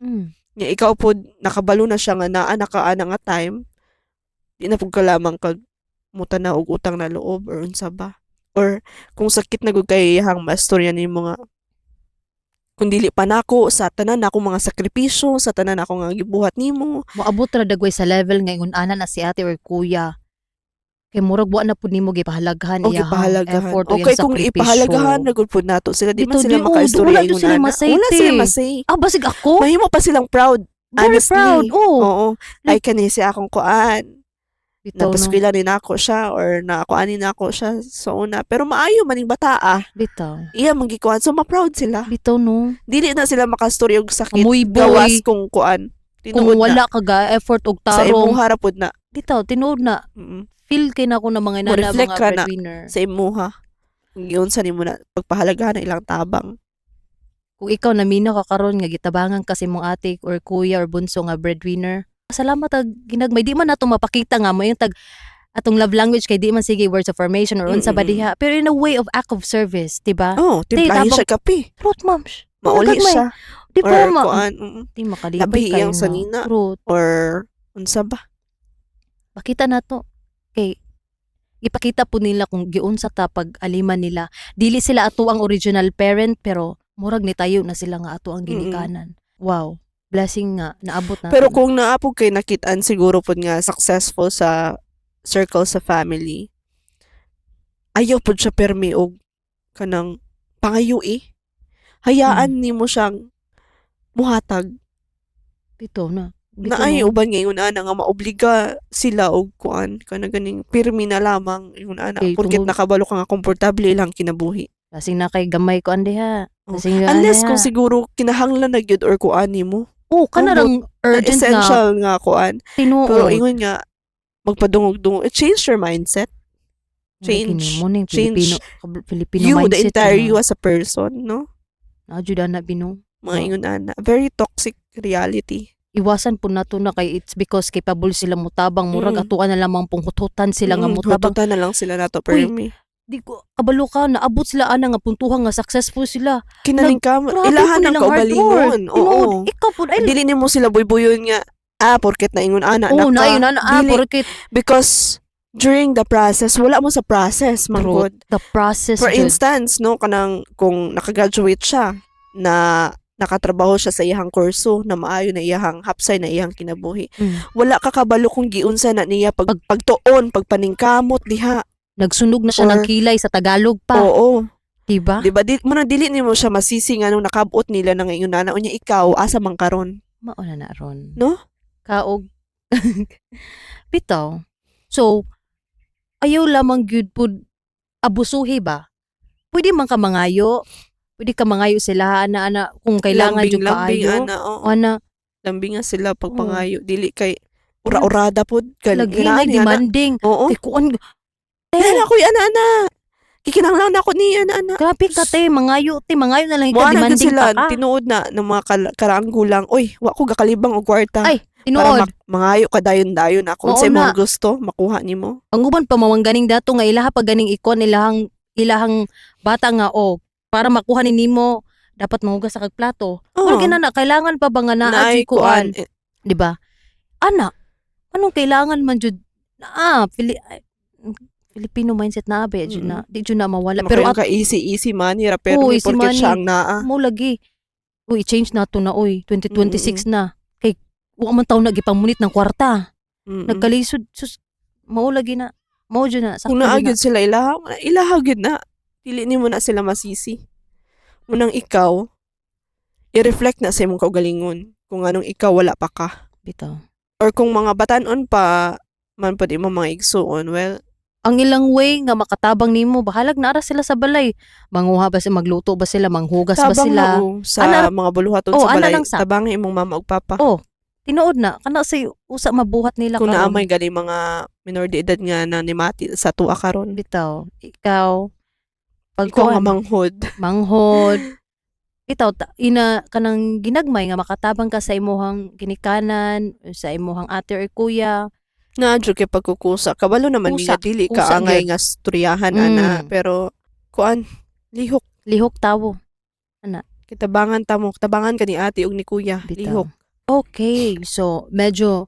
Nya ikaw pod nakabalo na siya nga naa na ka ana nga time, di na pud ka lamang kag mutanaw og utang na loob or unsa ba. Or kung sakit na gud kay iyahang maistorya nimo nga kung dili pa nako sa tanan nako mga sakripisyo, sa tanan nako nga gibuhat nimo. Moabot ra dagway sa level nga ingon ana na si ate or kuya. Kay murag wa na pud nimo gipahalagahan O iyahang gipahalagahan. effort o Okay, iyang kung sakripisyo. ipahalagahan na gud pud nato sila, di man Bitaw sila di, oh, makaistorya wala jud ingon sila ana. masay, Wala sila te. masay. Ah, basig ako? Mahimo pa silang proud. Very Honestly. proud. Oh. Oo. Ay kani si akong kuan. Bitaw no. Napaskwela ni nako siya or nakuan ni nako siya sa una. Pero maayo maning bata ah. Bitaw. Iya man gikuan. So ma-proud sila. Bitaw no. Dili na sila makastorya og sakit. Amoy Gawas boy. kung kuan. Kung Tinuod na. wala ka ga effort og Sa tarong. imuha ra pud na. Bitaw, tinuod na. Feel kay nako na mga inana, Mo-reflect mga ka na. breadwinner. Sa imuha. Kung giunsa nimo na pagpahalagahan ang ilang tabang. Kung ikaw namina ka karon nga gitabangan ka sa imong ate or kuya or bunso nga breadwinner, salamat ag ginagmay. Di man nato mapakita nga mo yung tag atong love language kay di man sige words of affirmation or unsa ba diha, pero in a way of act of service, di ba? Oh, timplahin tabang- siya kape. Truth, ma'am. Mauli Nagagmay. siya. Di ba Or ma? kuan. Di makalipay Labi kayo iyang na. sanina. Truth. Or unsa ba? Pakita na to. Kay ipakita po nila kung giunsa ta pag aliman nila. Dili sila ato ang original parent pero murag ni tayo na sila nga ato ang ginikanan. Wow. Blessing nga naabot na. Pero kung naapog kay nakitaan siguro pod nga successful sa circle sa family, ayaw pod siya permi og kanang pangayo eh. Hayaan nimo siyang muhatag. Bitaw na. Bitaw Na ay no. uban ngayon ana nga maobliga sila og kuan kana ganing pirmi na lamang ingon ana Kay porket tungod- nakabalo ka nga komportable ilang kinabuhi. Lasing na kay gamay ko andi ha. Oh. Lasing na Unless andi kung ha. siguro kinahanglan na gyud or kuan nimo. Oh, kana rang Na urgent nga essential nga kuan. tinuod. Pero ingon nga magpadungog-dungog, it change your mindset. Change. Mo ning Change. Filipino Filipino You, the mindset entire na. you as a person, no? Na jud ana bino. Mga Oh. ingon ana. Very toxic reality. Iwasan po nato na kay it's because capable sila mutabang murag atuan na lamang pong hututan sila nga mutabang. Hututan na lang sila nato Uy, permi. Di ko kabalo ka naabot sila ana nga puntuhan nga successful sila. Kinaning ka, Grabe ilahan po ang nilang hard work. kaugalingon. Oo. Tinuod, ikaw po ay Dili nimo sila buybuyon nga, porket na ingon ana oh, na na ka. ayun ana Dili. porket Because during the process, wala mo sa process, manggod. The process For jud. instance, no, kanang kung nakagraduate siya, na nakatrabaho siya sa iyahang kurso, na maayo na iyahang hapsay na iyahang kinabuhi. Wala ka kabalo kung giunsa na niya pagtuon, pagpaningkamot diha. Nagsunog na siya ng kilay sa Tagalog pa, Oo. diba? Di ba? Di, muna dili nimo siya masisi nga nung nakabot nila na ngayon na unya ikaw asa man karon. Mauna na ron. No? Kaog. Bitaw. So, ayaw lamang gyud pud abusuhi ba? Pwede man ka mangayo. Pwede ka mangayo sila ana ana kung kailangan Lambing, jud lambing, kaayo. ana, oo. Ana Lambing nga sila pagpangayo. Dili kay ura-urada pod. lagi na Ana. demanding. Oo. Kay kuan te, Ana ko ana ana. Kikinahanglan ako ni ana ana. grabe ka te, mangayo te, mangayo na lang Mo ikaw ana gyud demanding sila pa ka. tinuod na ng mga karaanggulang. Oy, wa ko gakalibang og kwarta. Ay, para tinuod. mangayo ka dayon-dayon ako. Oo Unsay na. imong gusto makuha nimo. Ang uban pa mawang ganing dato nga ilaha pa ganing ikon ilahang ilahang bata nga oh para makuha ni nimo dapat manghugas sa kag plato. Oo. Murag na kailangan pa ba nga naa Naay jud kuan, kuan. Eh, di ba? Ana, anong kailangan man jud naa Filipino mindset na abe jud na di jud na mawala pero pero at ka easy easy money ra pero Oo, may easy porket money. siya ang naa. mo lagi. Uy, change na to na oy, 2026 na. Kay wa man taw na gipamunit ng kwarta. Nagkalisod sus mao lagi na. Mao jud na sakto Kung jud naa na. gyud sila ilaha, ilaha gyud na. Dili nimo na sila masisi. Unang ikaw, i-reflect na sa imong kaugalingon kung anong ikaw wala pa ka. Bitaw. Or kung mga batanon pa man pud imong mga igsuon, well, Ang ilang way nga makatabang nimo bahalag naara sila sa balay. Manguha ba sila, magluto ba sila, manghugas ba tabang sila? na oh, sa Ana- mga buluhaton Oh, sa ana balay, lang sa- tabangi imong mama ug papa. Oh, tinuod na kana say usa mabuhat nila Kung karon. naa may gali mga minor de edad nga na nimati sa tuwa karon. Bitaw, ikaw pag Ikaw nga manghod. manghod. Bitaw ina kanang ginagmay nga makatabang ka sa imuhang ginikanan, sa imuhang ate or kuya. Na jud kay pagkukusa. Kabalo naman Kusa, nga dili kusa ka angay nga storyahan ana, pero kuan lihok Lihok tawo. kitabangan ta mo, tabangan ka ni ate ug ni kuya. Bitaw. Lihok. Okay, so medyo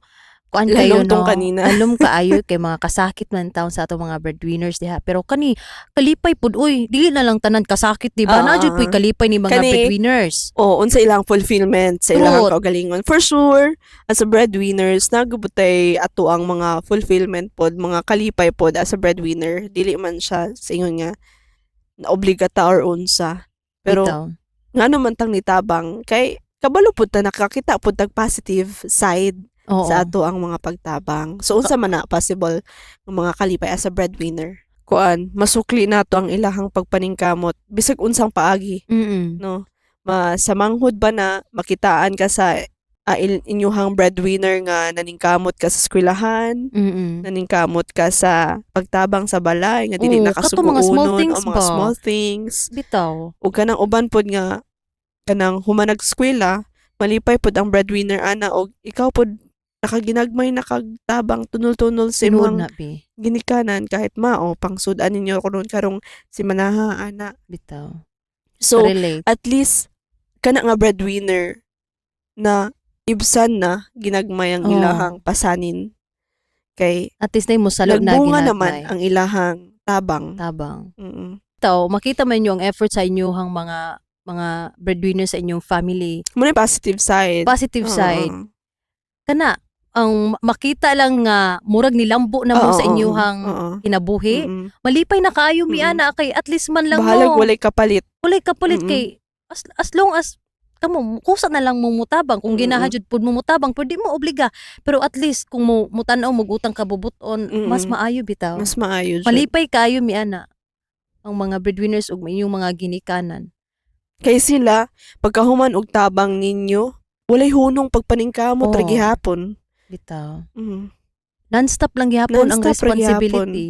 kuan kayo Lalom tong no. kanina. Lalom kaayo kay mga kasakit man taon sa atong mga breadwinners diha. Pero kani kalipay pud uy, dili na lang tanan kasakit, di ba? Ah. Naa jud puy kalipay ni mga Kani- breadwinners. Oh, unsa ilang fulfillment sa ilang Truth. kaugalingon. For sure, as a breadwinners, nagubutay ato ang mga fulfillment pod, mga kalipay pod as a breadwinner. Dili man siya sa ingon nga naobliga ta or unsa. Pero Bitaw. nga naman tang nitabang kay kabalo pud ta, nakakita pud tag positive side Oo. sa ato ang mga pagtabang. So unsa man na possible ang mga kalipay as a breadwinner? Kuan, masukli nato ang ilahang pagpaningkamot bisag unsang paagi, no? Ma sa manghud ba na makitaan ka sa inyuhang breadwinner nga naningkamot ka sa eskwelahan, naningkamot ka sa pagtabang sa balay nga dili Oo, kato mga small nakasuguonon things o mga ba? small things. Bitaw. Ug kanang uban pod nga kanang human nag-eskwela, malipay pod ang breadwinner ana og ikaw pod nakaginagmay nakagtabang tunol-tunol sa Tinuod imong na bi. ginikanan kahit mao pangsud-an ninyo karon karong simanaha ana. Bitaw. So Relate. at least kana nga breadwinner na ibsan na ginagmay ang Oo. ilahang pasanin kay At least na mo salo na nagbunga ginagmay. naman ang ilahang tabang. Tabang. Mm. Bitaw, makita man yung effort sa inyong mga breadwinners sa inyong family. Mao na yung positive side. Positive Oo. side. Kana ang makita lang nga murag nilambo na mo Oo, sa oo, inyong kinabuhi. Malipay na kaayo mi ana kay at least man lang Bahalag mo. walay kapalit. Walay kapalit kay as long as kamo kusa na lang mo mutabang kung ginahan jud pud mo mutabang, pero di mo obliga, pero at least kung mo mutan-aw mo-utang kabubuton, mas maayo bitaw. Mas maayo jud. Malipay kaayo mi ana ang mga breadwinners ug inyong mga ginikanan. Kay sila pagkahuman og tabang ninyo, walay hunong pagpaningkamot ra Oo. gihapon. Bitaw. Non-stop lang gihapon ang Non-stop ra gihapon. responsibility,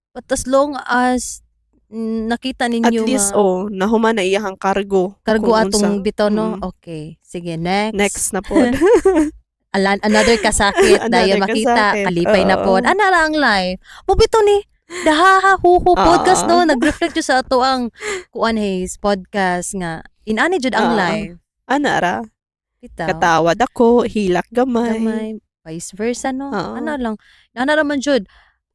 but as long as nakita At ninyo least nga oh, nahuman na iyahang kargo. Kargo kung atong unsa. bitaw no. Mm. Okay, sige, next. Next na pod. Alan, another kasakit. Another Dayon makita kasakit. kalipay na Oo. pod ana ra ang life mo bitaw ni Dahaha Huhu Podcast Oo. no. Nag-reflect jud sa ato ang kuan Haze podcast nga inani jud ang Oo. life. Ana ra. Bitaw. Katawad ako, hilak gamay. Gamay, vice versa no. Oo. Ana lang, ana ra man jud,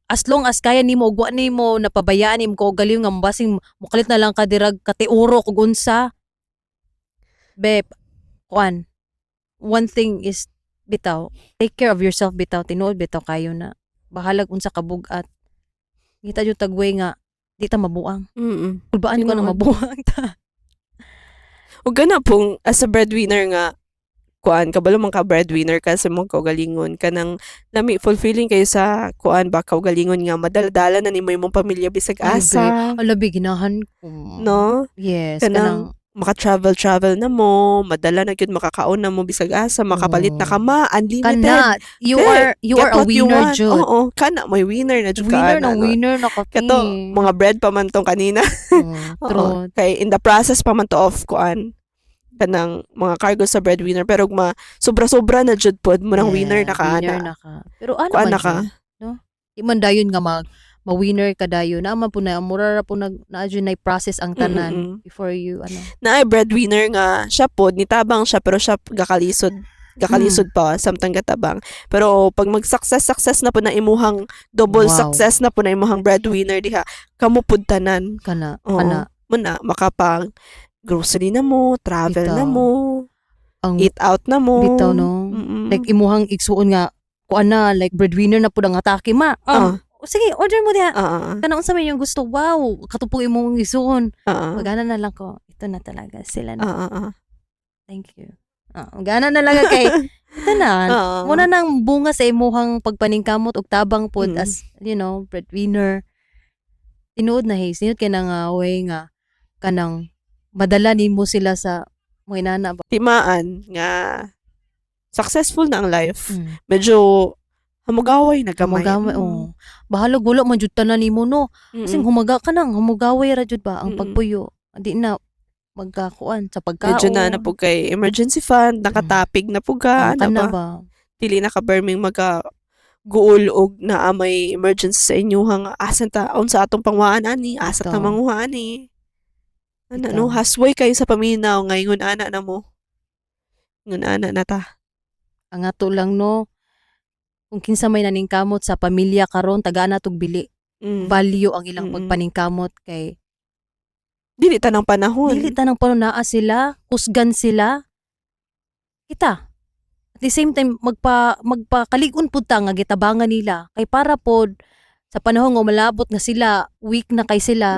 as long as kaya nimo ug wa nimo napabayaan nimo ko galing nga basing mukalit na lang ka dirag katiuro kog unsa be kuan. One thing is bitaw, take care of yourself bitaw, tinuod bitaw kayo na bahalag unsa ka bug-at, ngita jud tagway nga di ta mabuang. Kulbaan ko na Tinuod. mabuang ta. Ug gana pong as a breadwinner nga kuan, kabalo man ka breadwinner ka sa imong kaugalingon, kanang lami fulfilling kayo sa kuan ba, kaugalingon nga madaldala na nimo imong pamilya bisag Ay, asa, alabi ginahan ko. No? Yes. Kanang kanang maka-travel travel na mo, madala na gyud, makakaon na mo bisag asa, makapalit na ka ma, unlimited. Kana you Be, are you get are a what you winner want. jud. Oo, kana may winner na jud ka Winner ana, na no? winner na ka. Kato mga bread pa man tong kanina. Oo. True. Kay in the process pa man to of kuan kanang mga cargo sa breadwinner, pero ma sobra-sobra na jud pod mo nang winner na ka winner ana. Na ka. Pero ano Kuan man na ka. jud, no? Di man dayon nga mag ma-winner ka dayon. Naa man po na mura ra po nag naa jud nay process ang tanan before you ano. Na ay breadwinner nga siya pod nitabang siya, pero siya gakalisod gakalisod pa samtang gatabang, pero pag mag-success success na po na imuhang double success na po na imuhang breadwinner diha, kamo pud tanan. Kana Oo. kana Mo na makapag grocery na mo, travel na Bitaw. mo, ang eat out na mo. Bitaw no. Like imuhang igsuon nga kuan na, like breadwinner na pud ang atake ma. Ah. Sige, order mo diha. Ah, Kana unsa man yung gusto. Wow, katupong imong igsuon. ah. Magana na lang ko. Ito na talaga sila na. Thank you. Ah, magana na lang kay ito na. Muna nang bunga sa imuhang pagpaningkamot og tabang pod as breadwinner. Tinuod na hey, tinuod kay na nga way nga kanang madala nimo sila sa mga inana ba. Timaan nga successful na ang life. Medyo hamugaway na gamay. Humagaway, oh. Bahalag wala man jud tanan nimo no. Kasing humaga ka nang humugaway ra jud ba ang pagpuyo. Di na magkakuan sa pagkaon. Medyo na na po kay emergency fund, nakatapig na po ka, Ang ano kana ba? ba? Dili na ka berming maga guol og naa may emergency sa inyuhang asa ta unsa atong pangwaan ani, asa ta Bitaw. manguha ani. Ana no, Bitaw. hasway kayo sa paminaw ngayon ana na mo. Ngun ana na ta. Ang ato lang, no, kung kinsa may naningkamot sa pamilya karon, tagaan natog bili. Value ang ilang pagpaningkamot kay Dili tanang panahon. Dili tanang panahon naa sila, kusgan sila. Kita. At the same time, magpakalig-on pud ta nga gitabangan nila kay para pod sa panahon nga malabot nga sila, weak na kay sila,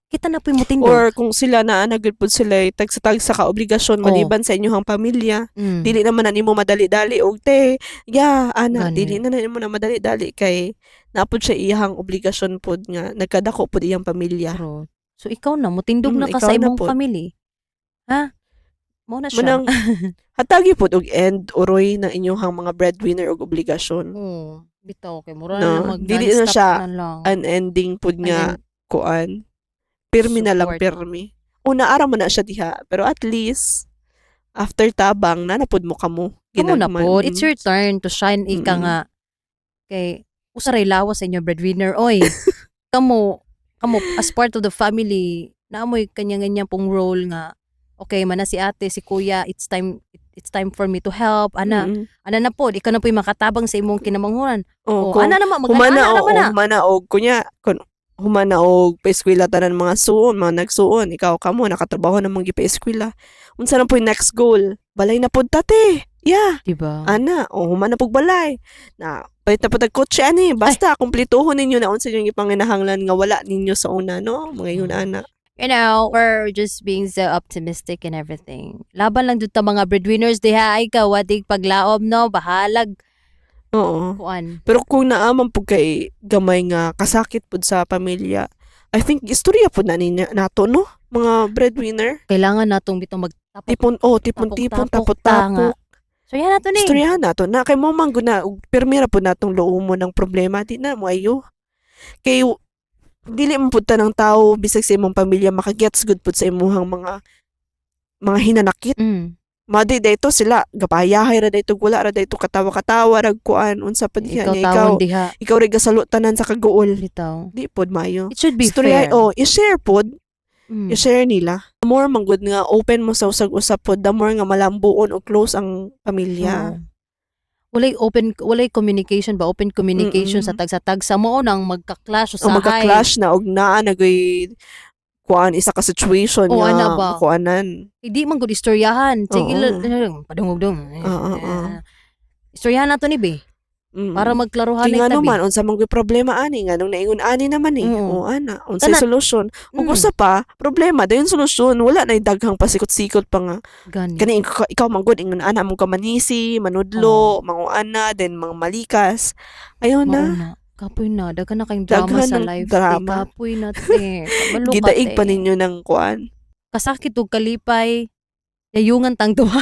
kita na po'y mutindog. Or kung sila naa na gud pud sila tagsa-tagsa ka obligasyon maliban sa inyong pamilya. Dili naman na nimo madali-dali og te. Yeah, ana, Gani. Dili na na nimo na madali-dali kay naa pud siya iyahang obligasyon pud nga nagkadako pud iyang pamilya. True. So ikaw na mutindog na ka Ikaw sa na imong pod. family. Ha? Mao na siya. Munang hatagi pud og end uroy ng inyong mga breadwinner og obligasyon. Oo. Bitaw kay mura No, na mag dili na non-stop siya na lang. unending pud nga kuan. Pirmi na lang Support. pirmi. Una ara man na siya diha, pero at least after tabang na napud mo kamo. Kamo na Ginagman. pod. It's your turn to shine, ika nga. Kay usaray lawas sa inyo breadwinner oy. Kamo as part of the family, naamoy kanya-kanya pong role nga okay man na si ate, si kuya, it's time for me to help. Ana, ana na pod, ikaw na po'y makatabang sa imong kinamanghuran. Oh, Oh, kung ana na ma, mag humana ana o na man na. humana og kunya kun humana og paeskwela tanan mga suon, mga nagsuon, ikaw kamo nakatrabaho namang gipaeskwela. Unsa na po'y next goal? Balay na pod ta, te. Yeah. Diba? Ana, o human na pug balay. Na palit na pod og kotse ani, basta kumpletuhon ninyo na unsa inyong gipanginahanglan nga wala ninyo sa una, no? Mga ingon ana. We're just being so optimistic and everything. Laban lang jud ta, mga breadwinners diha ay ka watig paglaom, no, bahalag kuan. Pero kung naaman pud kay gamay nga kasakit pud sa pamilya, I think istorya pud na ninyo nato, no? Mga breadwinner. Kailangan natong bitong magtapok Tipon, oh, tipon-tipon, tapok-tapok ta nga. tapok-tapok. So yan nato ni. Istoryahan nato na kay mo man gud na og pirmi ra pud natong luomo ng problema, di na mo ayo. Kay dili man pud ta ng tao bisag sa imong pamilya makagets gud pud sa imuhang mga hinanakit. Madi dayto sila gapayahay ra dayto, wala ra dayto katawa-katawa rag kuan unsa pa diha Ikaw niya ikaw tawon diha. Ikaw ra gasalo tanan sa kaguol. Bitaw. Di pod maayo. It should be Istorya fair. oh, i-share pod, i-share nila. The more man gud nga open mo sa usag-usap pod, the more nga malambuon o close ang pamilya. Oo. Walay open, walay communication ba, open communication sa tagsa mo nang magka-clash O usahay. magka-clash na og naa na goy kuan isa ka situation Oo, nga ana ba? kuanan. Hindi man gud istoryahan. Sige lang, padungog dong. Oo, oo. Istoryahan nato ni be para magklaruhan Kay na nga tabi. naman unsa man goy problema ani, nganong naingon ani naman eh. O ana, unsay solusyon? Ug usa pa, problema dayon solusyon, wala na daghang pasikot-sikot pa nga. Gani. Kani ikaw man gud ingon ana mo ka manisi, manudlo, manguana, then mga malikas. Ayaw na. Mao na. Kapoy na. Daghan na kayong drama Daghan sa ng life. drama. Te. Kapoy na, te. Kabalo ka, Gidaig te. pa ninyo ng kuan. Kasakit ug kalipay. Yayungan tang duha.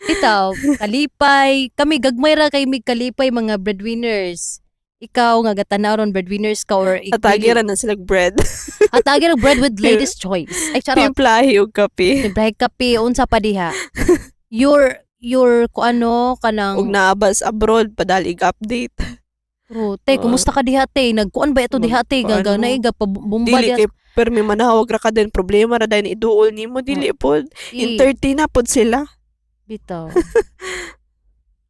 Itaw, kalipay. Kami, gagmay ra kay mig kalipay, mga breadwinners. Ikaw nga gatanaw ron, breadwinners ka or Atagi ra na sila bread. Atagi ra bread with latest choice. Ay, charot. Timplahi og kape. Timplahi kape, unsa pa diha. Your ku ano kanang Og naabas abroad padalig update. True. Te, Oo. kumusta ka diha, te? Nagkuan ba ito diha, te? Magkuan Gaga mo. na iga pa bomba Dili diha. kay permi manawag ra ka din, problema ra dayon iduol nimo, dili pod. Ti, Entertain na pod sila. Bitaw.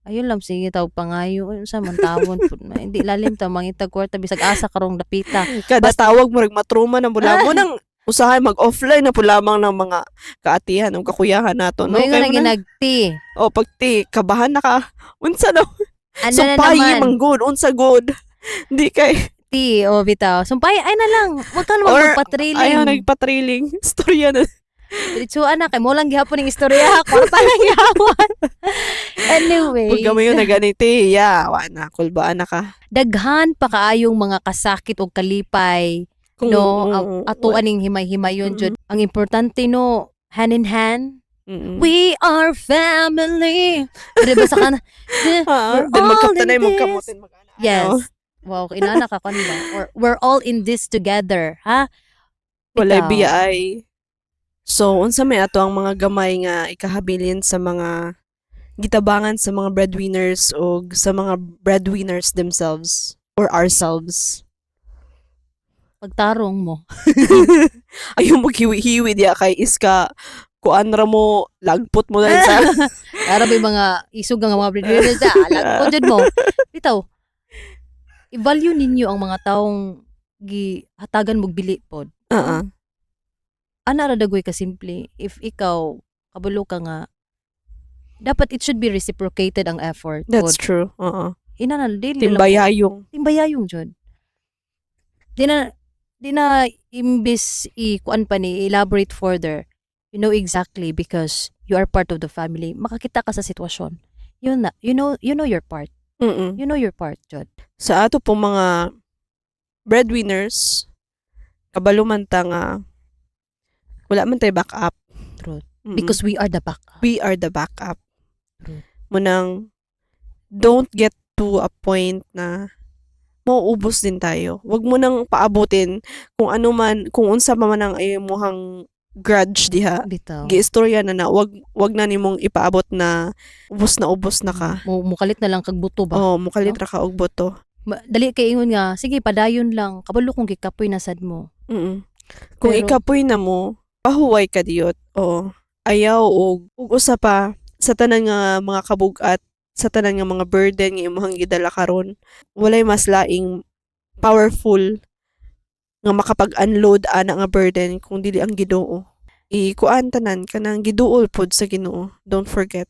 Ayun lang, sige tawag pangayo. Unsa man tawon pud na. Hindi lalim ta mangitag kwarta bisag asa karong dapita. Kada tawag mo matruma na mula mo nang usahay mag-offline na po lamang ng mga kaatihan o kakuyahan nato, no? May nga Kay nang mo na, ginagti. oh, pagti kabahan na ka. Unsa na? Ano na Sumpayi naman? man gud, unsa gud. Di kay Ti, oh bitaw. Sumpay ay na lang. Wag ka naman Or, magpa-trailing. ayaw nagpa-trailing. Storya na. Diretso ana kay mo lang gihapon ning istorya. Kwarta lang gihapon. Anyway. Pag gamay yun na ganiti, yeah, wa na, kulbaan na ka. Daghan pa kaayong mga kasakit og kalipay, Kung, no, ato aning himay-himayon jud. Ang importante, no, hand in hand. We are family. Di ba sa kan? Ah, We're then all magkaptanay in mong this. kamutin mag Yes. Wow, inana ka kon ba? Or we're all in this together, ha? Walay Ikaw. BI. So, unsa may ato ang mga gamay nga ikahabilin sa mga gitabangan sa mga breadwinners o sa mga breadwinners themselves or ourselves? Pagtarong mo. Ayaw maghiwi-hiwi diya kay iska. Kuan ra mo, lagpot mo na sa Ara may mga isog nga mga breadwinners sa lagpot jud mo. Bitaw. I-value ninyo ang mga taong gihatagan mo bili pod. Ana ra dagoy ka simple. If ikaw kabalo ka nga dapat it should be reciprocated ang effort That's pod. true. Oo. Ina na dili lang Timbayayong. Timbayayong jud. Di na imbis i kuan pa ni elaborate further. You know exactly because you are part of the family. Makakita ka sa sitwasyon. Yun na, you know your part. You know your part, jud. Sa ato pong mga breadwinners, kabalo man ta nga wala man tay backup. Truth. Because we are the backup. We are the backup. True. Munang don't get to a point na mauubos din tayo. Wag mo nang paabutin kung ano man, kung unsa pa man ang imuhang grudge diha. Bitaw. Giistorya na na, wag na nimong ipaabot na ubos na ka. Mo mukalit na lang kag buto ba? Oh, mukalit No? ra ka og buto. Dali kay ingon nga, sige, padayon lang. Kabalo kung gikapoy na sad mo. Kung ikapoy na mo, pahuway ka diyot. Oo. Ayaw og usa pa sa tanan nga mga kabugat, sa tanan nga mga burden nga imong gidala karon, walay mas laing powerful nga makapag-unload ana nga burden kung dili ang Ginoo. Ikuan tanan kanang giduol pod sa Ginoo. Don't forget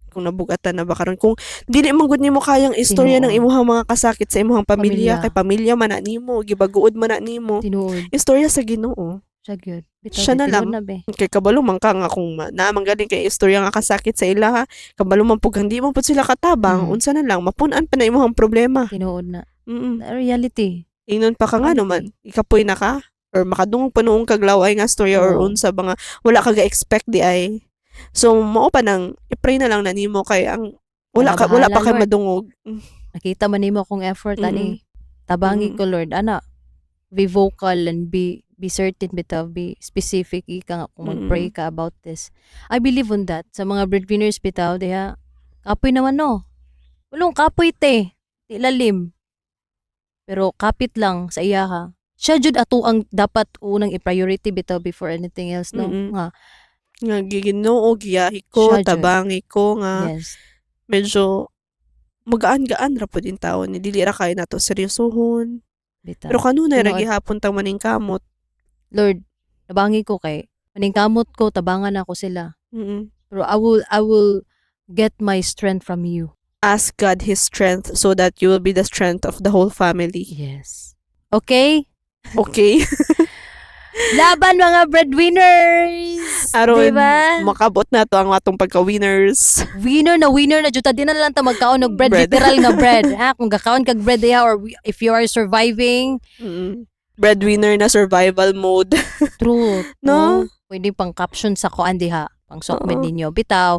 kung nabugatan na ba karon, kung dili man gud nimo kayang istorya ng Tinuod. imuhang mga kasakit sa imuhang pamilya, Pamilya. kay pamilya man na nimo, gibaguod man na nimo, Tinuod. istorya sa Ginoo. Siya gyud. Bitaw, Siya na tinuod lang. na be. Kay kabalo man ka nga kung naa man galing kay istorya nga kasakit sa ila ha, kabalo man pug hindi man pud sila katabang, unsa na lang mapun-an pa na imong problema. Tinuod na. Reality. Ingnon pa ka nga naman, ikapoy na ka or makadungog pa noong kaglaway nga storya or Oo. unsa ba nga wala ka ga-expect di ay. So mao pa nang i-pray na lang na nimo kay ang wala ka wala pa Bahala, kay Lord. madungog. Nakita man nimo akong effort ani. Tabangi ko, Lord, ana. Be vocal and be certain bitaw, be specific ika nga kung mag-pray ka about this. I believe on that. Sa mga breadwinners bitaw diha, kapoy naman no. Ulong kapoy te. Di lalim. Pero kapit lang sa iya ha. Siya jud ato ang dapat unang i-priority bitaw before anything else, no? Nga Nga giginoo giyahi ko, Siya jud. tabangi ko nga medyo magaan-gaan ra pud in taon ni, dili ra kay nato seryosohon. Bitaw. Pero kanunay ra Tinuod. gihapon tang maningkamot. Lord, tabangi ko kay maningkamot ko, tabangan ako sila. Pero I will get my strength from you. Ask God His strength so that you will be the strength of the whole family. Yes. Okay? Okay? Laban, mga breadwinners! Aron Diba? makabot na to ang atong pagka-winners. Winner na jud ta. Di na lang ta magkaon og bread, Bread. Literal nga bread. Ha? Kung gakaon kag bread diha or if you are surviving, Breadwinner na survival mode. True. No? Pwede pang caption sa kuan diha, pang sokmed Oo. ninyo. Bitaw.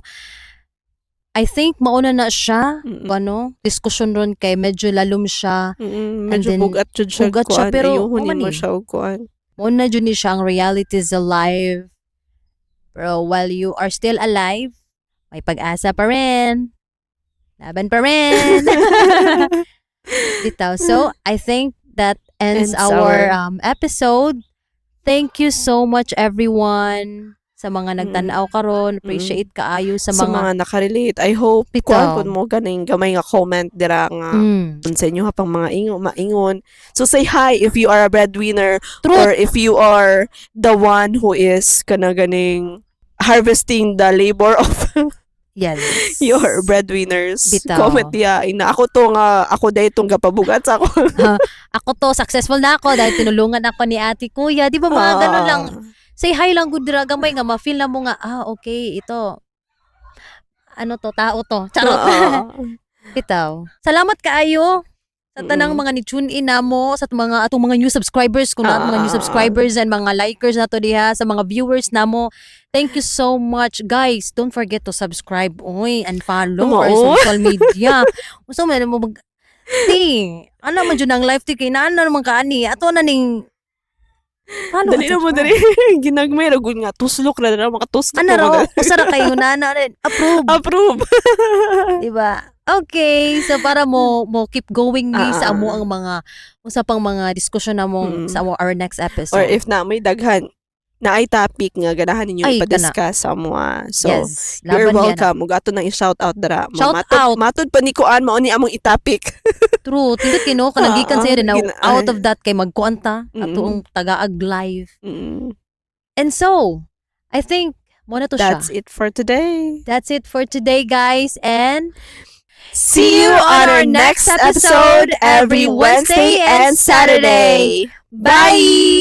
I think mauna na siya. Ano, diskusyon ron kay medyo lalom siya. Medyo Then, bugat jud siya bugat siya, kuan. pero Ayuhon man nimo eh. siya og kuan. Mauna jud ni siya ang reality is alive. Pero while you are still alive, may pag-asa pa rin. Laban pa rin. Bitaw. So, I think that ends Ends our episode. Thank you so much, everyone, sa mga nagtan-aw karon. Appreciate kaayo sa sa mga, mga nakarelate. I hope Bitaw. kuan pud mo ganing gamay nga comment dira nga sa inyo ha pang mga ingon maingon. So say hi if you are a breadwinner Truth. or if you are the one who is kana ganing harvesting the labor of your breadwinners. Bitaw. Comment diya ina ako to nga ako dahil itong gapabugat sa ako. Ako to, successful na ako dahil tinulungan ako ni ate, kuya. Di ba mga ganun lang? Say hi lang gud dira gamay nga ma-feel na mo nga, ah, okay, ito. Ano to, tao to. Charot. Bitaw. Salamat kaayo sa tanang mga ni-tune in namo, sa mga atong mga new subscribers, kung naa mga new subscribers and mga likers nato diha, sa mga viewers namo. Thank you so much, guys. Don't forget to subscribe oy and follow our Oo. social media. Usa man mo mag Ti, ano man jud ang life ti kay naa na naman kaani. Ato na ning follow Dali at na mo subscribe. dali. Ginagmay ra gud nga tuslok ra na makatuslok Ano na mo raw, dali. usa ra kayo na na rin. Approve. Approve. Diba? Okay, so para mo keep going ni sa amo ang mga usa pang mga diskusyon namong sa amo our next episode. Or if na may daghan Naay topic nga ganahan ninyo Ay, kana. ipa-discuss sa amoa. So, yes, you're laban niya na. welcome. Ug ato nang i-shout out dara. Shout matud, out. Matud pa ni kuan mao ni among i-topic. True, tindot kino kanang gikan sa rin out of that kay magkuan ta atoong tagaag live. And so, I think mo na to siya. That's it for today. That's it for today, guys, and see you on our next episode every Wednesday and Saturday. Bye!